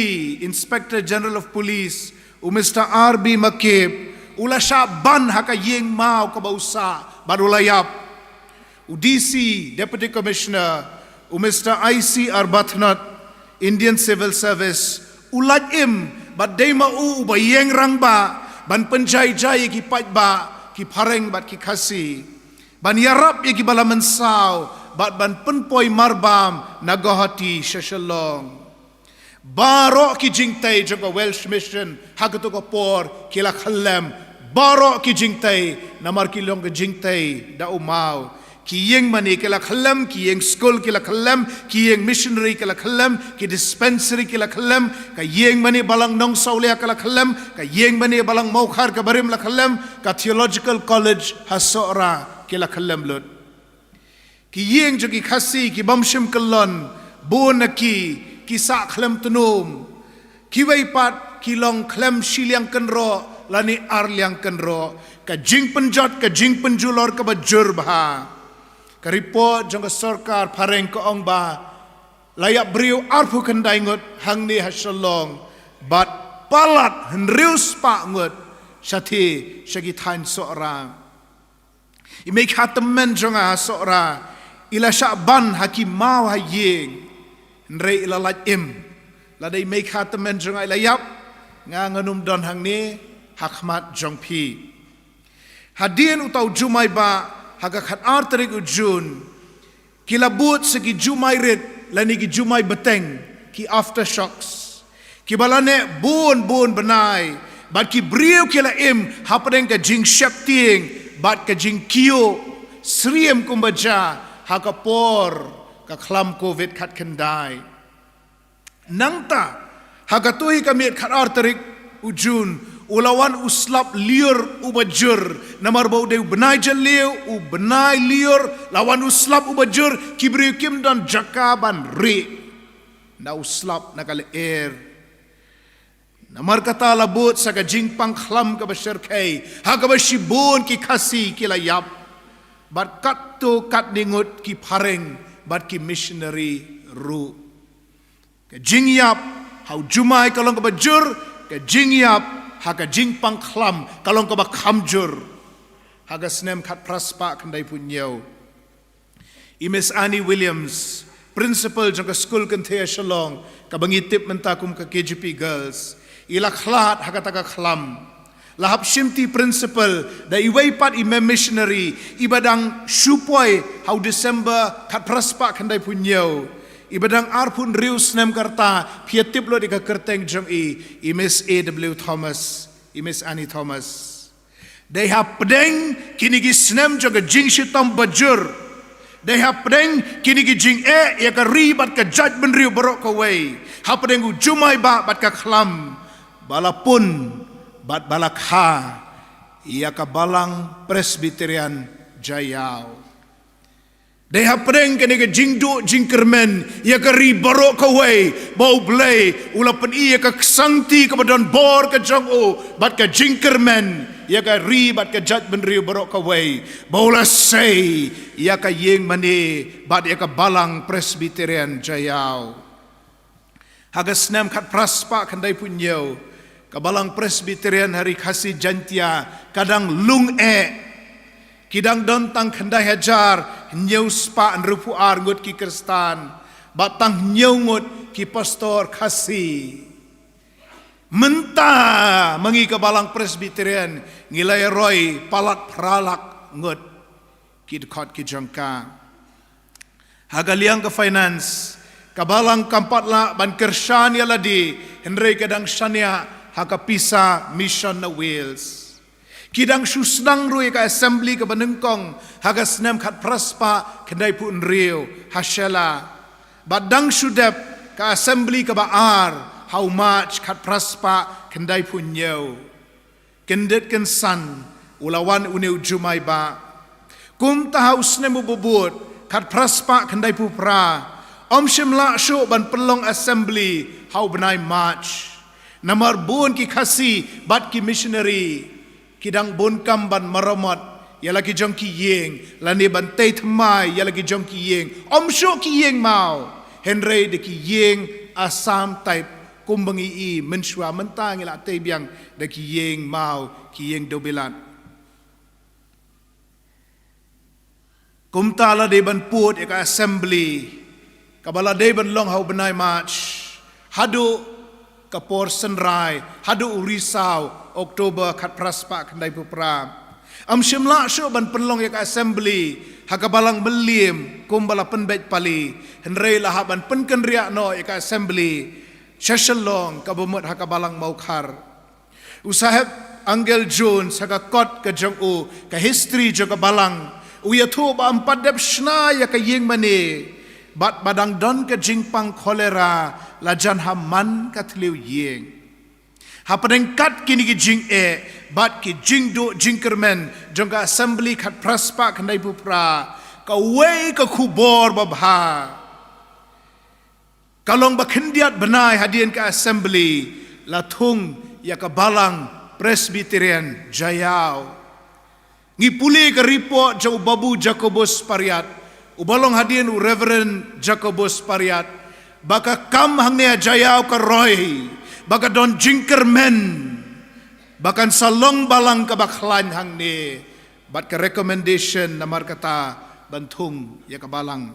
Inspector General of Police, u Mister R B Makip, u la shah ban ha ka ïing maw kaba u sah bad u la ïap. U D C, Deputy Commissioner, u Mister I C Arbuthnot, Indian Civil Service, u lait im bad dei ma u uba ïeng rangbah ban pynjai jai ïa ki paidbah, ki phareng bad ki Khasi, ban ïarap ïa kiba la mynsaw bad ban pynpoi marbam na Guwahati sha Shillong. Baroh ki jingtei jong ka Welsh Mission ha kato ka por ki la khyllem. Baroh ki jingtei namar ki long ka jingtei da u maw. Ki ïing mane ki la khyllem, ki ïing skul ki la khyllem, ki ïing missionary ki la khyllem, ki dispensary ki la khyllem, ka ïing mane balang Nongsawlia ka la khyllem, ka ïing mane balang Mawkhar ka barim la khyllem, ka Theological College ha Sohra ki la khyllem lut. Ki ïing jong ki Khasi ki bym shym kyllon, bun na ki ki sah khlem tnum. Kiwei pat ki long khlem shi liang kynroh lane ar liang kynroh. Ka jingpynjot ka jingpynjulor kaba jur bha. Ka report jong ka sorkar phareng ka ong ba la ïap briew arphew khyndai ngut hangne ha Shillong bad palat hynriew spah ngut shathie sha ki thaiñ Sohra. I mei kha tymmen jong nga ha Sohra i la shah ban ha ki maw ha ïing, hynrei i la lait im. Lada i mei kha tymmen jong nga i la ïap, nga ngan ym don hangne ha khmat jong phi. Hadien uta u jumai bah, ha ka khatar tarik u Jun, ki la bud sa ki jumai rit lane ki jumai bteng, ki aftershocks, kiba la neh bun bun bnai, bad ki briew ki la im hapdeng ka jingsheptieng bad ka jingkiew syriem kumba jia ha ka por ka khlam Covid khatkhyndai. Nangta, ha katei ka miet khatar tarik u Jun, u la wan u slap lyiur uba jur, namar ba u dei u bnai jylliew, u bnai lyiur, la wan u slap uba jur, ki briew kim don jaka ban rieh na u slap na ka lyer. Namar kata la bud sa ka jingpang khlam kaba shyrkhei, ha kaba shibun ki Khasi ki la ïap, bad katto katne ngut ki phareng bad ki missionary ruh. Ka jingïap ha u jumai ka long kaba jur, ka jingïap ha ka jingpang khlam ka long kaba kham jur. Ha ka snem khatphra spah khyndaiphew hynñiew, i Miss Annie Williams, principal jong ka skul kynthei ha Shillong, kaba ngi tip mynta kum ka K J P Girls, i la khlad ha kata ka khlam. La hap shimti principal da iwei pat i mem missionary iba dang shu poi ha u December khatphra spah khyndaiphew hynñiew, iba dang arphew hynriew snem ka rta. Phi ïa tip lut ïa ka kyrteng jong i, i Miss A W Thomas, i Miss Annie Thomas. Dei hapdeng kine ki snem jong ka jingshitom ba jur, dei hapdeng kine ki jingeh ïa ka ri bad ka jaitbynriew baroh kawei, hapdeng u jumai bah bad ka khlam, ba la pun bad ba la kha ïa ka Balang Presbyterian Jaïaw. Dei hapdeng kane ka jingduh jingkyrmen ïa ka ri baroh kawei, ba U Blei u la pyni ïa ka ksangti kaba don bor ka jong u bad ka jingkyrmen ïa ka ri bad ka jaitbynriew baroh kawei, ba u la sei ïa ka ïing mane bad ïa ka Balang Presbyterian Jaïaw. Ha ka snem khatphra spah khyndaiphew hynñiew, ka Balang Presbyterian ha Ri Khasi Jaintia ka dang lung eh. Ki dang don tang khyndai hajar hynñiew spah hynriewphew ar ngut ki Khristan, bad tang hynñiew ngut ki pastor Khasi. Mynta ma ngi ka Balang Presbyterian ngi la ïaroi palat phra lak ngut ki dkhot ki jong ka. Ha ka liang ka finance, ka Balang kam pat lah ban kyrshan ïa lade, hynrei ka dang shaniah ha ka pisa mission na Wales. Ki dang shu sdang ruh ïa ka assembly kaba nyngkong ha ka snem khatphra spah khyndaiphew hynriew ha Shella, bad dang shu dep ka assembly kaba ar ha u March khatphra spah khyndaiphew hynñiew. Kyndit kynsan u la wan une u jumai bah. Kumta ha u snem uba bud, khatphra spah khyndaiphew phra, ym shym lah shuh ban pynlong assembly ha u bnai March, namar bun ki Khasi bad ki missionary ki dang bun kam ban maramot ïa la ki jong ki ïing, lane ban tei thymmai ïa la ki jong ki ïing. Ym shuh ki ïing maw, hynrei da ki ïing Assam type, kumba ngi i mynshuwa. Mynta ngi la tei biang da ki ïing maw, ki ïing dewbilat. Kumta la dei ban put ïa ka assembly kaba la dei ban long ha u bnai March, haduh ka por synrai, haduh u Risaw, October khatphra spah khyndaiphew phra. Ym shym lah shuh ban pynlong ïa ka assembly ha ka Balang Mylliem kumba la pynbeit pali, hynrei la hap ban pynkynriah noh ïa ka assembly sha Shillong kaba mut ha ka Balang Mawkhar. U Saheb Angel Jones ha ka kot ka jong u, ka history jong ka Balang, u ïathuh ba ym pat dep shna ïa ka ïing mane, bad ba dang don ka jingpang cholera la jan ha man ka thliew ïing. Hapdeng kat kine ki jingeh bad ki jingduh jingkyrmen jong ka assembly khatphra spah khyndaiphew phra, kawei ka khubor babha ka long ba khyndiat bnai hadien ka assembly la thung ïa ka Balang Presbyterian Jaïaw. Ngi pule ka report jong u Babu Jacobus Pariat, uba long hadien u Reverend Jacobus Pariat, ba ka kam hangne ha Jaïaw ka roi, ba ka don jingkyrmen ba kan sa long balang kaba khlaiñ hangne, bad ka recommendation namar kata ban thung ïa ka balang.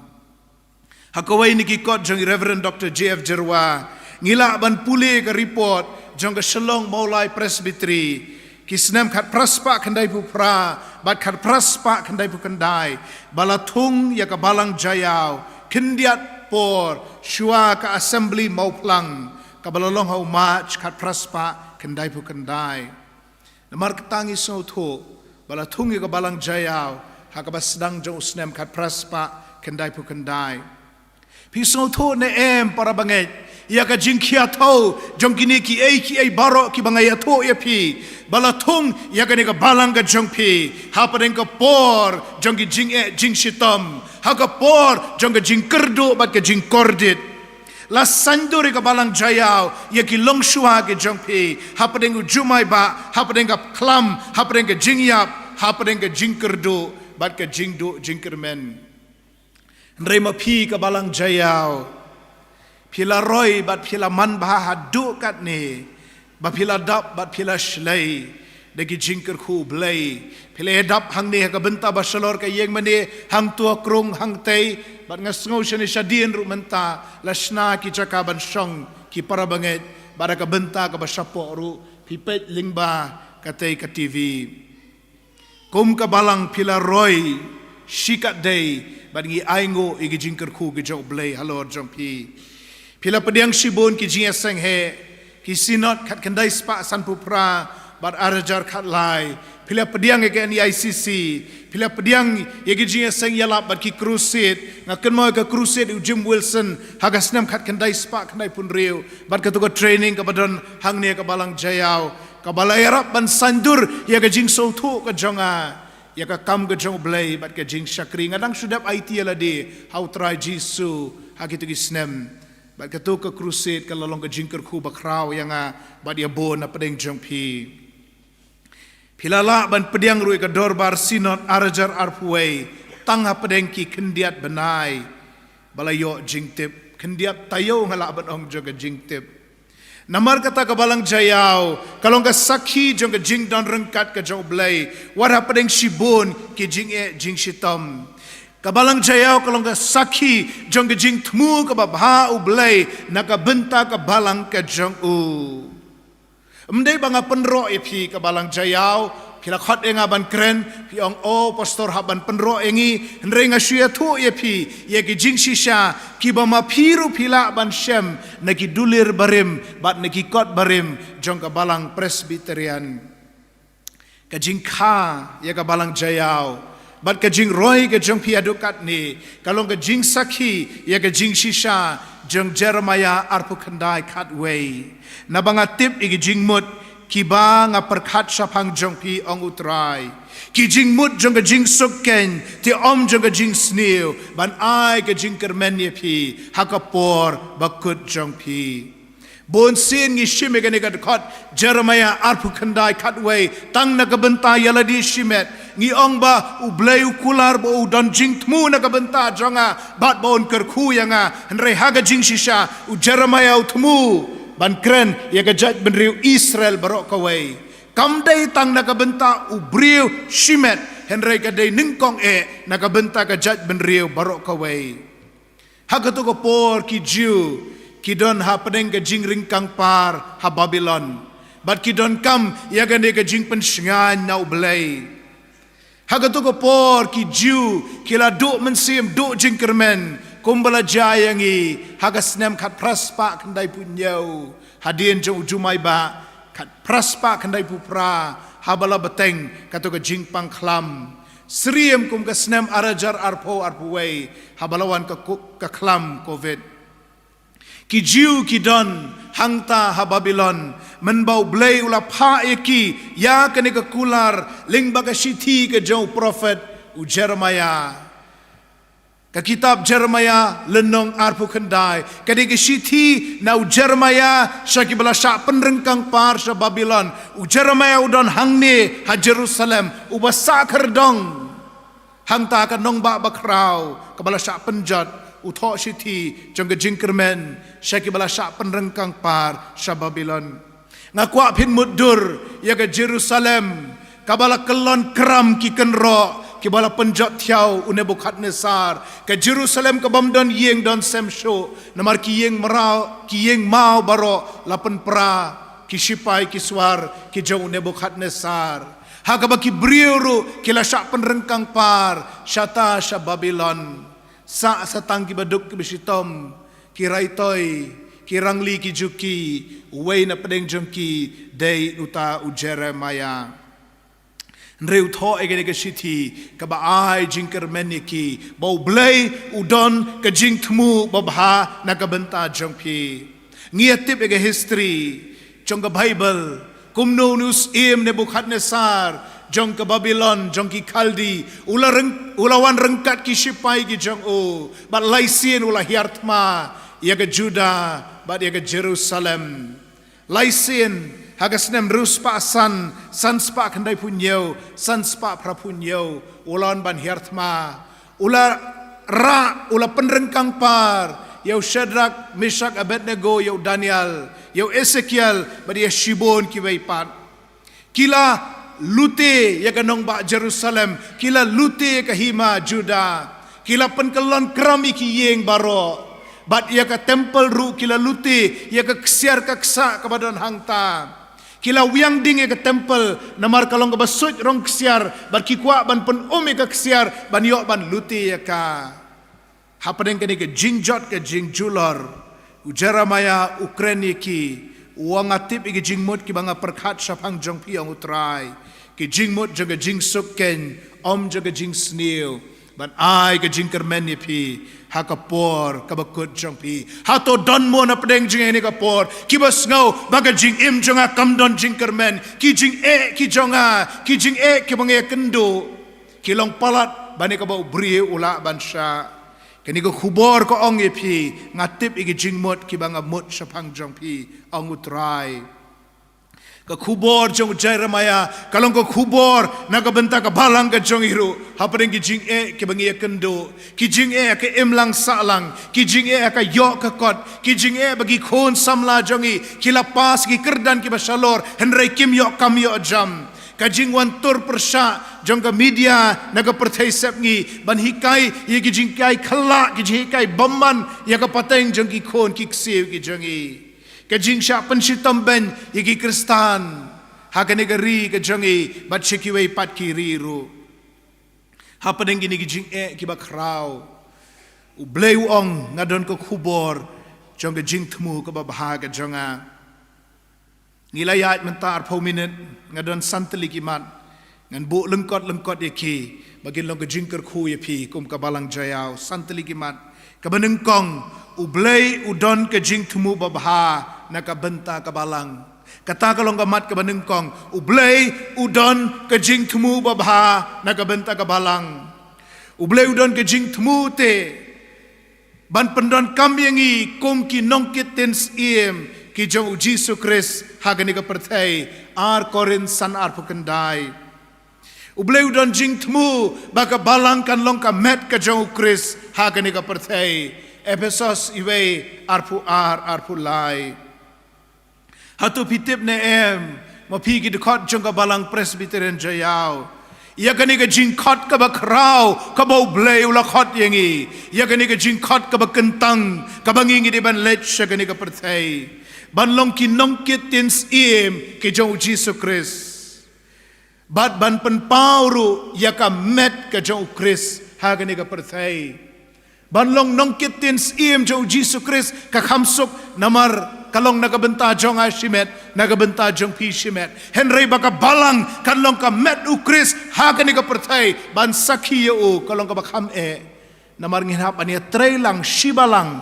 Ha kawei na ki kot jong i Reverend Doctor J F Jyrwa, ngi lah ban pule ka report jong ka Shillong Mawlai Presbytery, ki snem khatphra spah khyndaiphew phra bad khatphra spah khyndaiphew khyndai, ba la thung ïa ka balang Jaiaw khyndiat por shuwa ka Assembly Mawphlang kaba la long ha u March khatphra spah khyndaiphew khyndai. Namar kata ngi sngewthuh ba la thung ïa ka balang Jaiaw ha kaba sdang jong u snem khatphra spah khyndaiphew khyndai. Phi sngewthuh ne em, para bangeit, ïa ka jingkhia thaw jong kine kiei kiei baroh kiba nga ïathuh ïa phi, ba la thung ïa kane ka balang ka jong phi hapdeng ka por jong ki jingeh jingshitom, ha ka por jong ka jingkyrduh bad ka jingkordit? La saiñdur ïa ka balang Jaiaw ïa ki longshuwa ki jong phi hapdeng u jumai bah, hapdeng ka khlam, hapdeng ka jingïap, hapdeng ka jingkyrduh bad ka jingduh jingkyrmen. Hynrei ma phi ka balang Jaiaw, phi la roi bad phi la man bha haduh katne, ba phi la dap bad phi la shlei da ki jingkyrkhu U Blei. Phi la ïadap hangne ha ka bynta ba shalor ka ïing mane, hangto ha krung hangtei, bad nga sngew shane shadien ruh mynta la shna ki jaka ban shong ki para bangeit, bad ha ka bynta kaba shapoh ruh phi peit lyngba katei ka T V. Kum ka balang phi la roi shikatdei bad ngi ainguh ïa ki jingkyrkhu ki jong U Blei halor jong phi. Phi la pdiang shibun ki jingïaseng heh, ki synod khatkhyndai spah sanphew phra bad arhajar khatlai. Phi la pdiang ïa ka N E I C C, phi la pdiang ïa ki jingïaseng ïalap bad ki crusade. Nga kynmaw ïa ka crusade u Jim Wilson ha ka snem khatkhyndai spah khyndaiphew hynriew, bad kato ka training kaba don hangne ha ka balang Jaiaw, kaba la ïarap ban saiñdur ïa ka jingsngewthuh ka jong nga ïa ka kam ka jong U Blei bad ka jingshakri. Nga dang shu dep aiti ïalade ha U Trai Jisu ha kito ki snem. Bad kato ka crusade ka la long ka jingkyrkhu bakhraw ïa nga bad ïa bun hapdeng jong phi. Phi la lah ban pdiang ruh ïa ka Dorbar Synod arhajar arphew wei tang hapdeng ki khyndiat bnai ba la ïoh jingtip, khyndiat taïew nga lah ban ong jong ka jingtip. Namar kata ka balang Jaiaw ka long ka sakhi jong ka jingdon ryngkat ka jong U Blei wat hapdeng shibun ki jingeh jingshitom. Ka balang Jaiaw ka long ka sakhi jong ka jingthmu kaba bha U Blei na ka bynta ka balang ka jong u. Ym dei ba nga pynroh ïa phi ka balang Jaiaw, phi la khot ïa nga ban kren, phi ong, "O pastor, hap ban pynroh ïa ngi." Hynrei nga shu ïathuh ïa phi ïa ki jingshisha kiba ma phi ruh phi lah ban shem na ki dulir barim bad na ki kot barim jong ka balang Presbyterian. Ka jingkha ïa ka balang Jaiaw bad ka jingroi ka jong phi haduh katne ka long ka jingsakhi ïa ka jingshisha jong Jeremaïah arphew khyndai khatwei. Naba nga tip ïa ki jingmut kiba nga pyrkhat shaphang jong phi, ong U Trai, ki jingmut jong ka jingsuk keiñ, te ym jong ka jingsniew, ban ai ka jingkyrmen ïa phi ha ka por bakut jong phi. Bun sien ngi shim ïa kane ka dkhot Jeremaïah arphew khyndai khatwei tang na ka bynta ïalade shimet. Ngi ong ba U Blei u kular ba u don jingthmu na ka bynta jong nga bad ba un kyrkhu ïa nga. Hynrei ha ka jingshisha u Jeremaïah u thmu ban kren ïa ka jaitbynriew Israel baroh kawei. Kam dei tang na ka bynta u briew shimet, hynrei ka dei nyngkong eh na ka bynta ka jaitbynriew baroh kawei. Ha kato ka por ki Jiw ki don hapdeng ka jingryngkang par ha Babilon, bad ki donkam ïa kane ka jingpynshngaiñ na U Blei. Ha kato ka por ki Jiw ki la duh mynsiem, duh jingkyrmen kumba la jia ïa ngi ha ka snem khatphra spah khyndaiphew hynñiew, hadien jong u jumai bah khatphra spah khyndaiphew phra, haba la bteng kato ka jingpang khlam. Syriem kum ka snem arhajar arphew arphew wei, haba la wan ka ku-, ka khlam Covid. Ki Jiw ki don hangta ha Babilon, mynba U Blei u la phah ïa ki ïa kane ka kular lyngba ka shithi ka jong u prophet u Jeremaïah. Ka kitab Jeremaïah lynnong arphew khyndai ka dei ka shithi na u Jeremaïah sha kiba la shah pynryngkang par sha Babilon. U Jeremaïah u don hangne ha Jerusalem, uba sah khyrdong hangta ka nongbah bakhraw kaba la shah pynjot u thoh shithi jong ka jingkyrmen sha kiba la shah pynryngkang par sha Babilon. Nga kwah phin mutdur ïa ka Jerusalem kaba la kyllon kram ki kynroh kiba la pynjot thiaw u Nebukhadnessar, ka Jerusalem ka bym don ïing don sem shuh, namar ki ïing mraw, ki ïing maw baroh la pynpra ki shipai ki swar ki jong u Nebukhadnessar. Ha kaba ki briew ruh ki la shah pynryngkang par shata sha Babilon. Sah sa tang kiba duk kiba shitom, ki raitoi, ki rangli ki juki, uwei na pdeng jong ki dei uta u Jeremiah. Hynrei u thoh ïa kane ka shithi kaba ai jingkyrmen ïa ki ba U Blei u don ka jingthmu babha na ka bynta jong phi. Ngi ïa tip ïa ka history jong ka Bible, kumno u syiem Nebukhadnessar jong ka Babilon, jong ki Khaldi, u la ryng-, u la wan ryngkat ki shipai ki jong u, bad lai sien u la hiar thma ïa ka Juda bad ïa ka Jerusalem. Lai sien, ha ka snem hynriew spah san, san spah khyndaiphew hynñiew, san spah phraphew hynñiew, u la wan ban hiar thma. U la rah, u la pynryngkang par ïa u Shadrak, Meshak, Abednego, ïa u Daniel, ïa u Esekiel, bad ïa shibun kiwei pat. Ki la lute ïa ka nongbah Jerusalem, ki la lute ïa ka hima Juda, ki la pynkyllon kram ïa ki ïing baroh, bad ïa ka templ ruh ki la lute ïa ka ksiar ka ksah kaba don hangta. Ki la wiang ding ïa ka templ namar ka long kaba suit rong ksiar, bad ki kwah ban pyn-um ïa ka ksiar ban ïoh ban lute ïa ka. Hapdeng kane ka jingjot ka jingjulor, u Jeremiah u kren ïa ki, u ong, nga tip ïa ki jingmut kiba nga pyrkhat shaphang jong phi, ong U Trai, ki jingmut jong ka jingsuk keiñ, ym jong ka jingsniew, ban ai ka jingkyrmen ïa phi ha ka por kaba kut jong phi. Hato don mo na pdeng jong nga ha kane ka por kiba sngew ba ka jingim jong nga kam don jingkyrmen, ki jingeh ki jong nga, ki jingeh kiba nga ïakynduh, ki long palat ban ïa kaba u briew u lah ban shah? Kane ka khubor ka ong ïa phi, nga tip ïa ki jingmut kiba nga mut shaphang jong phi, ong U Trai. Ka khubor jong u Jeremiah ka long ka khubor na ka bynta ka balang ka jong ngi ruh. Hapdeng ki jingeh kiba ngi ïakynduh, ki jingeh ha ka imlang sahlang, ki jingeh ha ka ïoh ka kot, ki jingeh ba ki khun samla jong ngi ki la pass ki kyrdan kiba shalor, hynrei kim ïoh kam ïoh jam. Ka jingwan tur pyrshah jong ka media na ka pyrthei sepngi ban hikai ïa ki jinghikai khyllah, ki jinghikai bymman ïa ka pateng jong ki khun ki ksiew ki jong ngi. Ka jingshah pynshitom beiñ ïa ki Khristan ha kane ka ri ka jong ngi bad sha kiwei pat ki ri ruh. Hapdeng kine ki jingeh kiba khraw, U Blei u ong, nga don ka khubor jong ka jingthmu kaba bha ka jong nga. Ngi la ïaid mynta arphew minit, nga don san tylli ki mat. Ngan buh lyngkot lyngkot ïa ki ba kin long ka jingkyrkhu ïa phi kum ka balang Jaïaw, san tylli ki mat. Kaba nyngkong, U Blei u don ka jingthmu babha na ka bynta ka balang. Kata ka long ka mat kaba nyngkong, U Blei u don ka jingthmu babha na ka bynta ka balang. U Blei u don ka jingthmu te ban pyndonkam ïa ngi kum ki nongkit tien syiem ki jong U Jisu Khrist ha kane ka pyrthei, ar Korinth san arphew khyndai. U Blei u don jingthmu ba ka balang kan long ka met ka jong U Khrist ha kane ka pyrthei, Ephesos iwei arphew ar, arphew lai. Hato phi tip ne em, ma phi ki dkhot jong ka balang Presbyterian Jaïaw, ïa kane ka jingkhot kaba khraw kaba U Blei u la khot ïa ngi, ïa kane ka jingkhot kaba kyntang kaba ngi ngi dei ban leit sha kane ka pyrthei, ban long ki nongkit tien syiem ki jong U Jisu Khrist. Bad ban pynpaw ruh ïa ka met ka jong U Khrist ha kane ka pyrthei. Ban long nongkit tien syiem jong U Jisu Khrist ka kham suk namar ka long na ka bynta jong nga shimet, na ka bynta jong phi shimet. Hynrei ba ka balang kan long ka met U Khrist ha kane ka pyrthei, ban sakhi ïa u ka long kaba kham eh. Namar ngin hap ban ïatrei lang shi balang,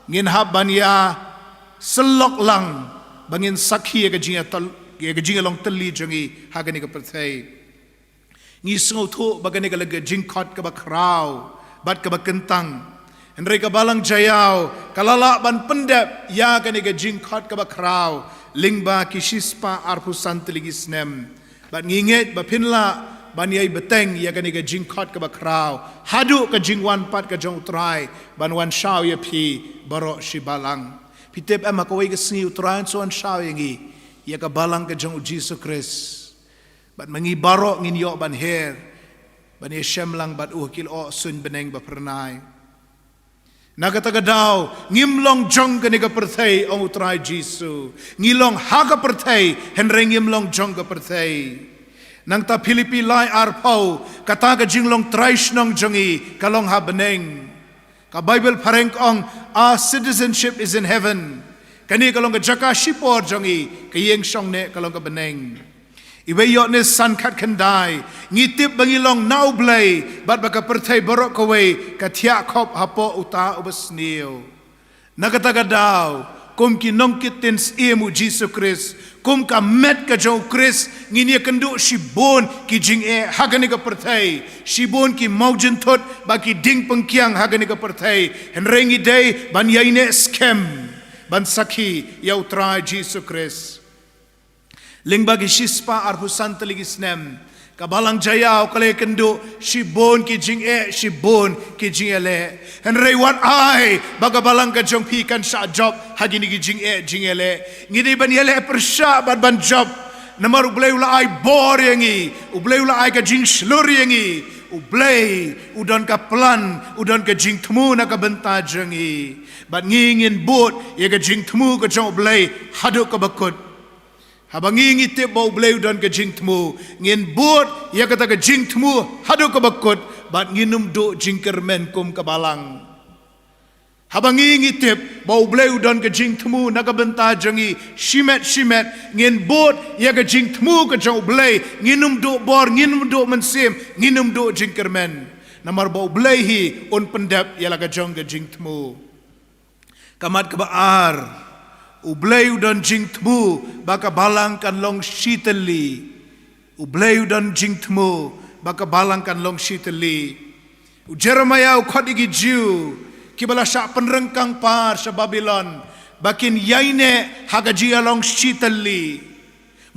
ngin hap ban ïasyllok lang ba ngin sakhi ïa ka jingïatal-, ïa ka jingïalong tylli jong ngi ha kane ka pyrthei. Ngi sngewthuh ba kane ka long ka jingkhot kaba khraw bad kaba kyntang. Hynrei ka balang Jaïaw ka la lah ban pyndep ïa kane ka jingkhot kaba khraw lyngba ki shispah arphew san tylli ki snem. Bad ngi ngeit ba phin lah ban ïai bteng ïa kane ka jingkhot kaba khraw haduh ka jingwan pat ka jong U Trai ban wan shaw ïa phi baroh shi balang. Phi tip em, ha kawei ka sngi U Trai un sa wan shaw ïa ngi, ïa ka balang ka jong U Jisu Khrist. Bad ma ngi baroh ngin ïoh ban her, ban ïashem lang bad u ha ki lyoh suiñ bneng ba phyrnai. Na kata ka daw, ngim long jong kane ka pyrthei, ong U Trai Jisu. Ngi long ha ka pyrthei, hynrei ngim long jong ka pyrthei. Nangta Philippi lai arphew, kata ka jinglong trai shnong jong ngi ka long ha bneng. Ka Baibl phareng ka ong, "Our citizenship is in heaven." Kane ka long ka jaka shipor jong ngi, ka ïing shong neh ka long ka bneng. Iwei Ïoannis san khatkhyndai, ngi tip ba ngi long na U Blei, bad ba ka pyrthei baroh kawei ka thiah khop hapoh uta uba sniew. Na kata ka daw, kum ki nongkit ktien syiem U Jisu Khrist, kum ka met ka jong U Khrist, ngin ïakynduh shibun ki jingeh ha kane ka pyrthei, shibun ki mawjynthut bad ki diengpyngkiang ha kane ka pyrthei. Hynrei ngi dei ban ïaineh skhem, ban sakhi ïa U Trai Jisu Khrist. Lyngba ki shispah arphew san tylli ki snem, ka balang Jaiaw ka la ïakynduh shibun ki jingeh, shibun ki jingïaleh. Hynrei wat ai ba ka balang ka jong phi kan shah jop ha kine ki jingeh, jingïaleh. Ngi dei ban ïaleh pyrshah bad ban jop. Namar U Blei u la ai bor ïa ngi, U Blei u la ai ka jingshlur ïa ngi. U Blei u don ka plan, u don ka jingthmu na ka bynta jong ngi. Bad ngi ngin bud ïa ka jingthmu ka jong U Blei haduh kaba kut. Haba ngi ngi tip ba U Blei u don ka jingthmu, ngin bud ïa kata ka jingthmu haduh kaba kut, bad ngin ym duh jingkyrmen kum ka balang. Haba ngi ngi tip ba U Blei u don ka jingthmu na ka bynta jong ngi shimet shimet, ngin bud ïa ka jingthmu ka jong U Blei, ngin ym duh bor, ngin ym duh mynsiem, ngin ym duh jingkyrmen. Namar ba U Blei hi un pyndep ïa la ka jong ka jingthmu. Ka mat kaba ar, U Blei u don jingthmu ba ka balang kan long shitylli. U Blei u don jingthmu ba ka balang kan long shitylli. U Jeremiah u khot ïa ki Jiw kiba la shah pynryngkang par sha Babilon ba kin ïaineh ha ka jingïalong shitylli.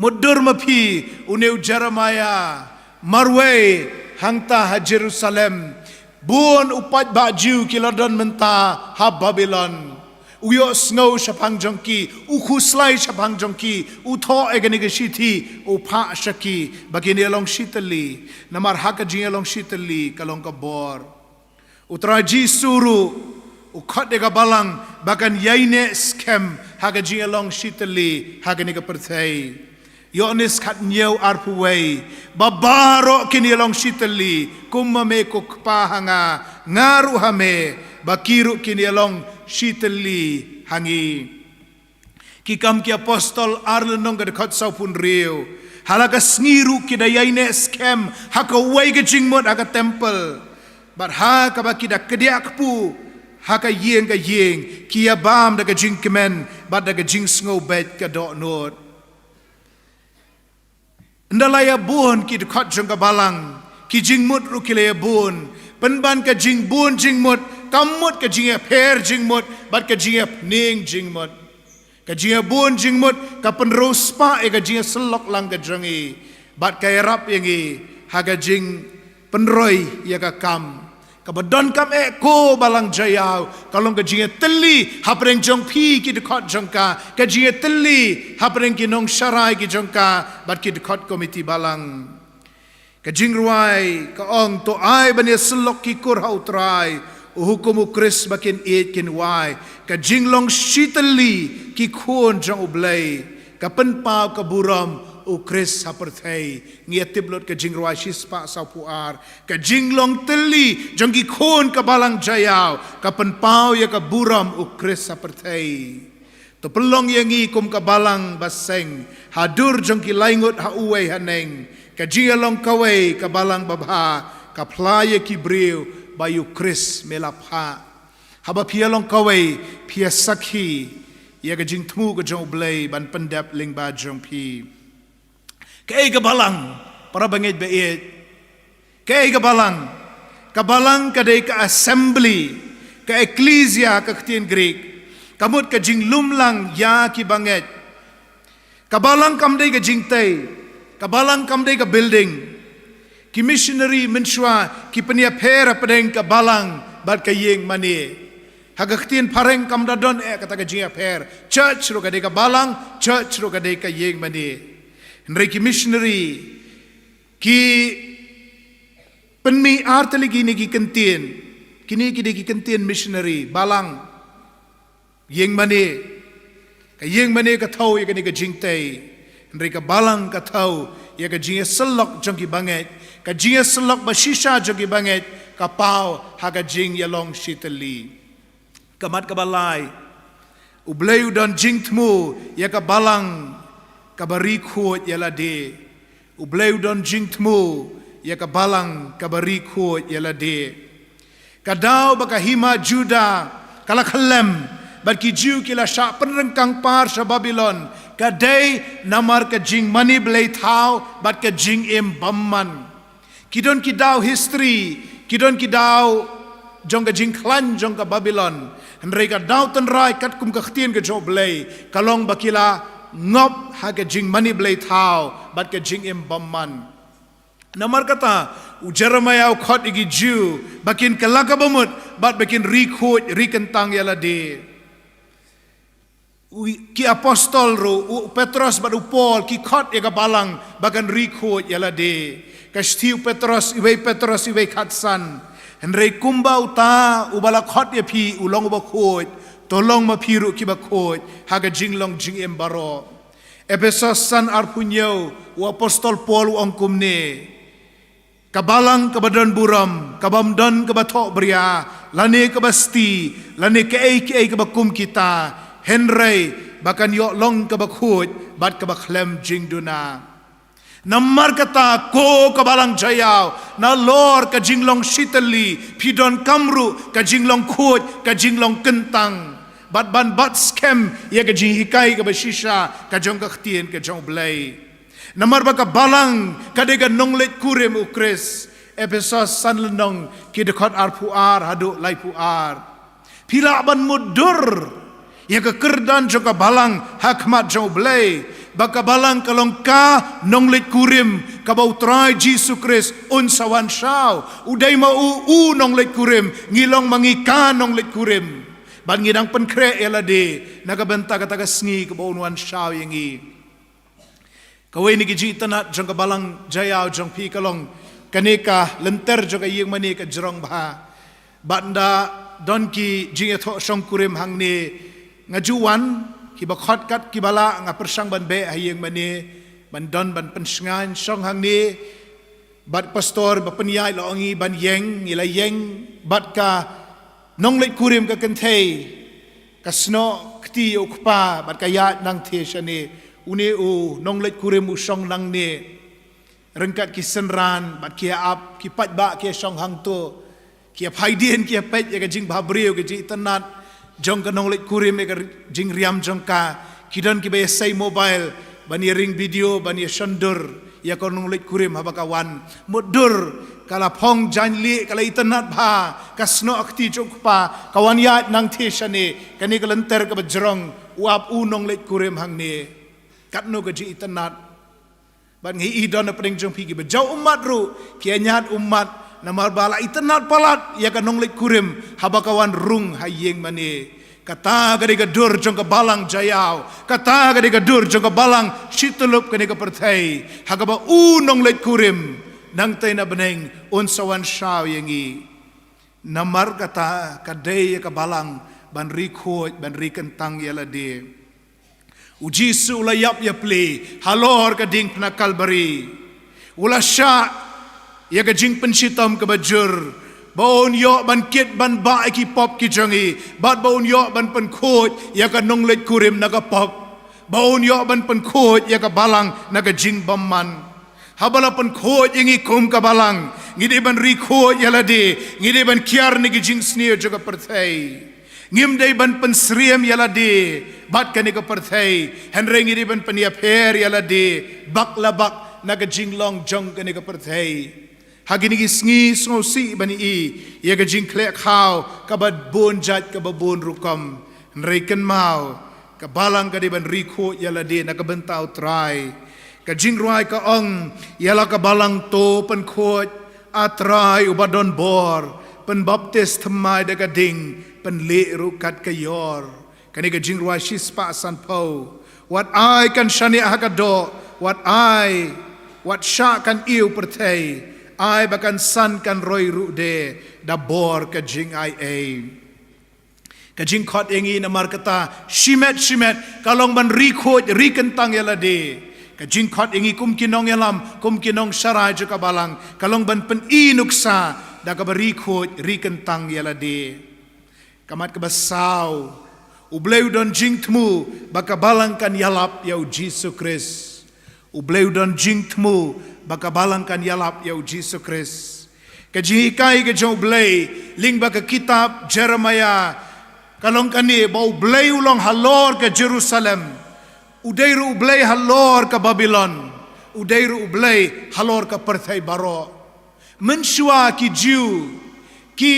Mutdur ma phi, une u Jeremiah, marwei hangta ha Jerusalem, bun u paidbah Jiw ki la don mynta ha Babilon. U ïohsngew shaphang jong ki, u khuslai shaphang jong ki, u thoh ïa kane ka shithi, u phah sha ki ba kin ïalong shitylli. Namar ha ka jingïalong shitylli ka long ka bor. U Trai Jisu ruh u khot ïa ka balang ba kan ïaineh skhem ha ka jingïalong shitylli ha kane ka pyrthei. Ïoannis khathynñiew arphew wei, ba baroh kin ïalong shitylli, kum ma me ko Kpa ha nga, nga ruh ha me, ba ki ruh kin ïalong shitylli ha ngi. Ki Kam ki Apostol ar lynnong ka dkhot sawphew hynriew. Ha la ka sngi ruh ki da ïaineh skhem ha kawei ka jingmut ha ka templ. Bad ha kaba ki da kdiah kpu ha ka ïing ka ïing, ki ïa bam da ka jingkmen bad da ka jingsngewbeit ka dohnud. Ynda la ïa bun ki dkhot jong ka balang, ki jingmut ruh ki la ïa bun. Pynban ka jingbun jingmut, kam mut ka jingïapher jingmut, bad ka jingïapyning jingmut. Ka jingïabun jingmut ka pynroi spah ïa ka jingïasyllok lang ka jong ngi, bad ka ïarap ïa ngi ha ka jingpynroi ïa ka kam. Kaba donkam eh ko balang Jaiaw, ka long ka jingïatylli hapdeng jong phi ki dkhot jong ka, ka jingïatylli hapdeng ki nongsharai ki jong ka, bad ki dkhot komiti balang. Ka jingrwai ka ong, to ai ban ïasyllok ki kur ha U Trai, u hukum U Khrist ba kin ïeit kin wai. Ka jinglong shitylli ki khun jong U Blei, ka pynpaw ka burom U Khrist ha pyrthei. Ngi ïa tip lut ka jingrwai shispah sawphew ar. Ka jinglong tylli jong ki khun ka balang Jaiaw, ka pynpaw ïa ka burom U Khrist ha pyrthei. To pynlong ïa ngi kum ka balang ba seng, ha dur jong ki lai ngut ha uwei haneng. Ka jingïalong kawei ka balang babha, ka phla ïa ki briew ba ïa U Khrist me la phah. Haba phi ïalong kawei, phi ïa sakhi ïa ka jingthmu ka jong U Blei ban pyndep lyngba jong phi. Kaei ka balang, para bangeit ba ïeit? Kaei ka balang? Ka balang ka dei ka assembly, ka ekklesia ka ktien Greek. Ka mut ka jinglum lang ïa ki bangeit. Ka balang kam dei ka jingtei, ka balang kam dei ka building. Ki missionary mynshwa ki pynïapher hapdeng ka balang bad ka ïing mane. Ha ka ktien phareng kam da don eh kata ka jingïapher. Church ruh ka dei ka balang, church ruh ka dei ka ïing mane. Hynrei ki missionary ki pynmih artylli kine ki kyntien. Kine ki dei ki kyntien missionary, balang, ïing mane. Ka ïing mane ka thew ïa kane ka jingtei. Hynrei ka balang ka thew ïa ka jingïasyllok jong ki bangeit. Ka jingïasyllok ba shisha jong ki bangeit ka paw ha ka jingïalong shitylli. Ka mat kaba lai. U Blei u don jingthmu ïa ka balang kaba ri khuid ïa lade. U Blei u don jingthmu ïa ka balang kaba ri khuid ïa lade. Ka daw ba ka hima Judah ka la khyllem bad ki Jiw ki la shah pynryngkang par sha Babilon, ka dei namar ka jingmane blei thaw bad ka jingim bymman. Ki don ki daw history, ki don ki daw jong ka jingkhlaiñ jong ka Babilon. Hynrei ka daw tynrai katkum ka ktien ka jong U Blei ka long ba ki la ngop ha ka jingmane blei thaw bad ka jingim bymman. Namar kata, u Jeremiah u khot ïa ki Jiw ba kin kylla ka bamut bad ba kin ri khuid ri kyntang ïa lade. U, ki apostol ruh, u Petros bad u Paul ki khot ïa ka balang ba kan ri khuid ïa lade. Ka shithi u Petros, iwei Petros iwei khatsan. Hynrei kumba uta uba la khot ïa phi u long uba khuid, to long ma phi ruh kiba khuid ha ka jinglong jingim baroh. Ephesos san arphew hynñiew, u apostol Paul u ong kumne: Ka balang kaba don burom, kabym don kaba thohbria, lane kaba sti, lane kaei kaei kaba kum kita, hynrei ba kan ïoh long kaba khuid bad kaba khlem jingduna. Namar kata, ko ka balang jaiaw, nalor ka jinglong shitylli phi donkam ruh ka jinglong khuid, ka jinglong kyntang, bad ban bat skhem ïa ka jinghikai kaba shisha ka jong ka ktien ka jong U Blei. Namar ba ka balang ka dei ka nongleit kurim U Khrist. Ephesos san lynnong, ki dkhot arphew ar haduh laiphew ar. Phi lah ban mutdur ïa ka kyrdan jong ka balang ha khmat jong U Blei, ba ka balang ka long ka nongleit kurim kaba U Trai Jisu Khrist un sa wan shaw. U dei ma u u nongleit kurim, ngi long ma ngi ka nongleit kurim. Bad ngi dang pynkhreh ïa lade na ka bynta kata ka sngi kaba un wan shaw ïa ngi. Kawei na ki jingitynnad jong ka balang jaiaw jong phi ka long kane ka lynter jong ka ïing mane ka jrong bha. Bad ynda don ki jingïathoh shongkurim hangne, nga ju wan, kiba khot kat kiba lah, nga pyrshang ban beh ha ïing mane, ban don ban pynshngaiñ shong hangne. Bad pastor ba pynïaid la ong ngi ban ïeng, ngi la ïeng bad ka nongleit kurim ka kynthei, ka snoh kti ïa u kpa bad ka ïaid nangtei shane. Une u nongleit kurim u shong nangne. Ryngkat ki synran bad ki ïa ap, ki paidbah ki ïa shong hangto, ki ïa phai dien, ki ïa peit ïa ka jingbahabriew, ka jingitynnad jong ka nongleit kurim ïa ka jingriam jong ka. Ki don kiba ïa sei mobile ban ïa ring video, ban ïa shondur ïa ka nongleit kurim haba ka wan. Mutdur, ka la phong jaiñlieh, ka la itynnad bha, ka snoh kti jong u kpa, ka wan ïaid nangtei shane. Kane ka lynter kaba jrong, u ap u nongleit kurim hangne. Katno ka jingitynnad. Bad ngi i don na pdeng jong phi kiba jaw ummat ruh ki ïa ñiad ummat namar ba la itynnad palat ïa ka nongleit kurim haba ka wan rung ha ïing mane. Kata ka dei ka dur jong ka balang jaiaw, kata ka dei ka dur jong ka balang shityllup kane ka pyrthei, ha kaba u nongleit kurim nangtei na bneng un sa wan shaw ïa ngi. Namar kata ka dei ïa ka balang ban ri khuid, ban ri kyntang ïa lade. U Jisu u la ïap ïa pli halor ka diengphna Kalbari. U la shah ïa ka jingpynshitom kaba jur, ba un ïoh ban kit ban bah ïa ki pop ki jong ngi, bad ba un ïoh ban pynkhuid ïa ka nongleit kurim na ka pop, ba un ïoh ban pynkhuid ïa ka balang na ka jingbymman. Haba la pynkhuid ïa ngi kum ka balang, ngi dei ban ri khuid ïa lade, ngi dei ban kiar na ki jingsniew jong ka pyrthei. Ngim dei ban pynsyriem ïa lade bad kane ka pyrthei, hynrei ngi dei ban pynïapher ïa lade bak la bak na ka jinglong jong kane ka pyrthei. Ha kine ki sngi sngewsih ban i ïa ka jingkhleh khaw kaba bun jait, kaba bun rukom, hynrei kynmaw, ka balang ka dei ban ri khuid ïa lade na ka bynta U Trai. Ka jingrwai ka ong, ïa la ka balang to pynkhuid, A Trai uba don bor, pynbaptis thymmai da ka ding, pynlieh ruh kat ka ïor. Kane ka jingrwai shispah sanphew. Wat ai kan shaniah ha ka doh, wat ai, wat shah kan ïew pyrthei, ai ba kan san kan roi ruh de, da bor ka jingaiei. Ka jingkhot ïa ngi namar kata, shimet shimet, ka long ban ri khuid, ri kyntang ïa lade. Ka jingkhot ïa ngi kum ki nongïalam, kum ki nongsharai jong ka balang, ka long ban pyni nuksa, da kaba ri khuid, ri kyntang ïa lade. Ka mat kaba saw, U Blei u don jingthmu, ba ka balang kan ïalap ïa U Jisu Khrist. U Blei u don jingthmu, ba ka balang kan ïalap ïa U Jisu Khrist. Ka jinghikai ka jong U Blei, lyngba ka kitab Jeremiah, ka long kane, ba U Blei u long halor ka Jerusalem. U dei ruh U Blei halor ka Babilon. U dei ruh U Blei halor ka pyrthei baroh. Mynshuwa ki Jiw, ki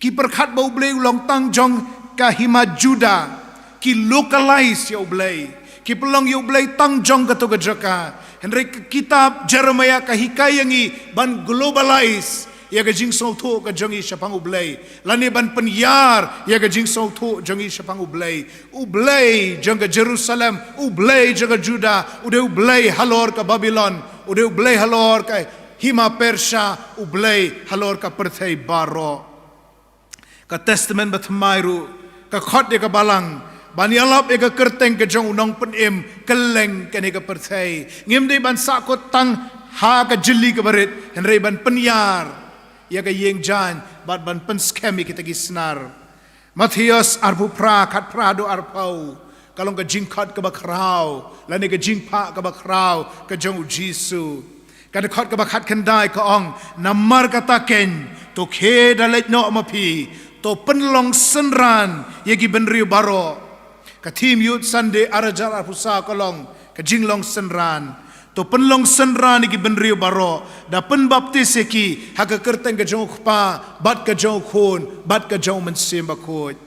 ki pyrkhat ba U Blei u long tang jong ka hima Juda, ki localize ïa U Blei. Ki pynlong ïa U Blei tang jong kato ka jaka. Hynrei ka kitab Jeremiah ka hikai ïa ngi ban globalize ïa ka jingsngewthuh ka jong ngi shaphang U Blei. Lane ban pynïar ïa ka jingsngewthuh jong ngi shaphang U Blei. U Blei jong ka Jerusalem, U Blei jong ka Juda, u dei U Blei halor ka Babilon, u dei U Blei halor ka hima Persia, U Blei halor ka pyrthei baroh. Ka Testament Bathymmai ruh, ka khot ïa ka balang, ban ïalap ïa ka kyrteng ka jong U Nongpynim, kylleng kane ka pyrthei. Ngim dei ban sahkut tang ha ka jylli kaba rit, hynrei ban pynïar ïa ka ïing jaiñ, bad ban pynskhem ïa kita ki snar. Mathaios arphew phra, khatphra haduh arphew, ka long ka jingkhot kaba khraw, lane ka jingphah kaba khraw, ka jong U Jisu. Ka dkhot kaba khatkhyndai ka ong, namar kata keiñ, to khie da leit noh ma phi, to pynlong synran ïa ki bynriew baroh. Ka theme Youth Sunday ar hajar arphew saw ka long, ka jinglong synran. To pynlong synran ïa ki bynriew baroh, da pynbaptis ïa ki, ha ka kyrteng ka jong U Kpa, bad ka jong U Khun, bad ka jong U Mynsiem Bakhuid.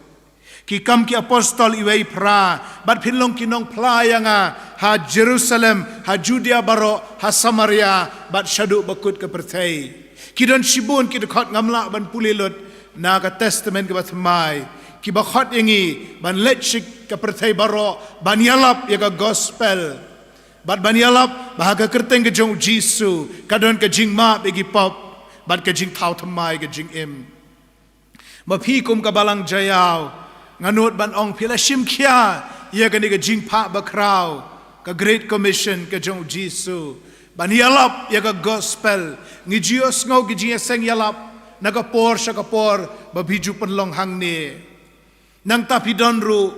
Ki Kam ki Apostol uwei phra, bad phin long ki nongphla ïa nga, ha Jerusalem, ha Judea baroh, ha Samaria, bad shaduh ba kut ka pyrthei. Ki don shibun ki dkhot ngam lah ban pule lut, na ka Testament kaba thymmai. Kiba khot ïa ngi, ban leit sha ka pyrthei baroh, ban ïalap ïa ka gospel. Bad ban ïalap, ba ha ka kyrteng ka jong U Jisu, ka don ka jingmap ïa ki pop, bad ka jingthaw thymmai ka jingim. Ma phi kum ka balang Jaïaw, nga nud ban ong phi la shim khia, ïa kane ka jingphah bakhraw, ka Great Commission ka jong U Jisu. Ban ïalap, ïa ka gospel, ngi ju ïohsngew ki jingïaseng ïalap, na ka por sha ka por, ba phi ju pynlong hangne. Nangta phi don ruh,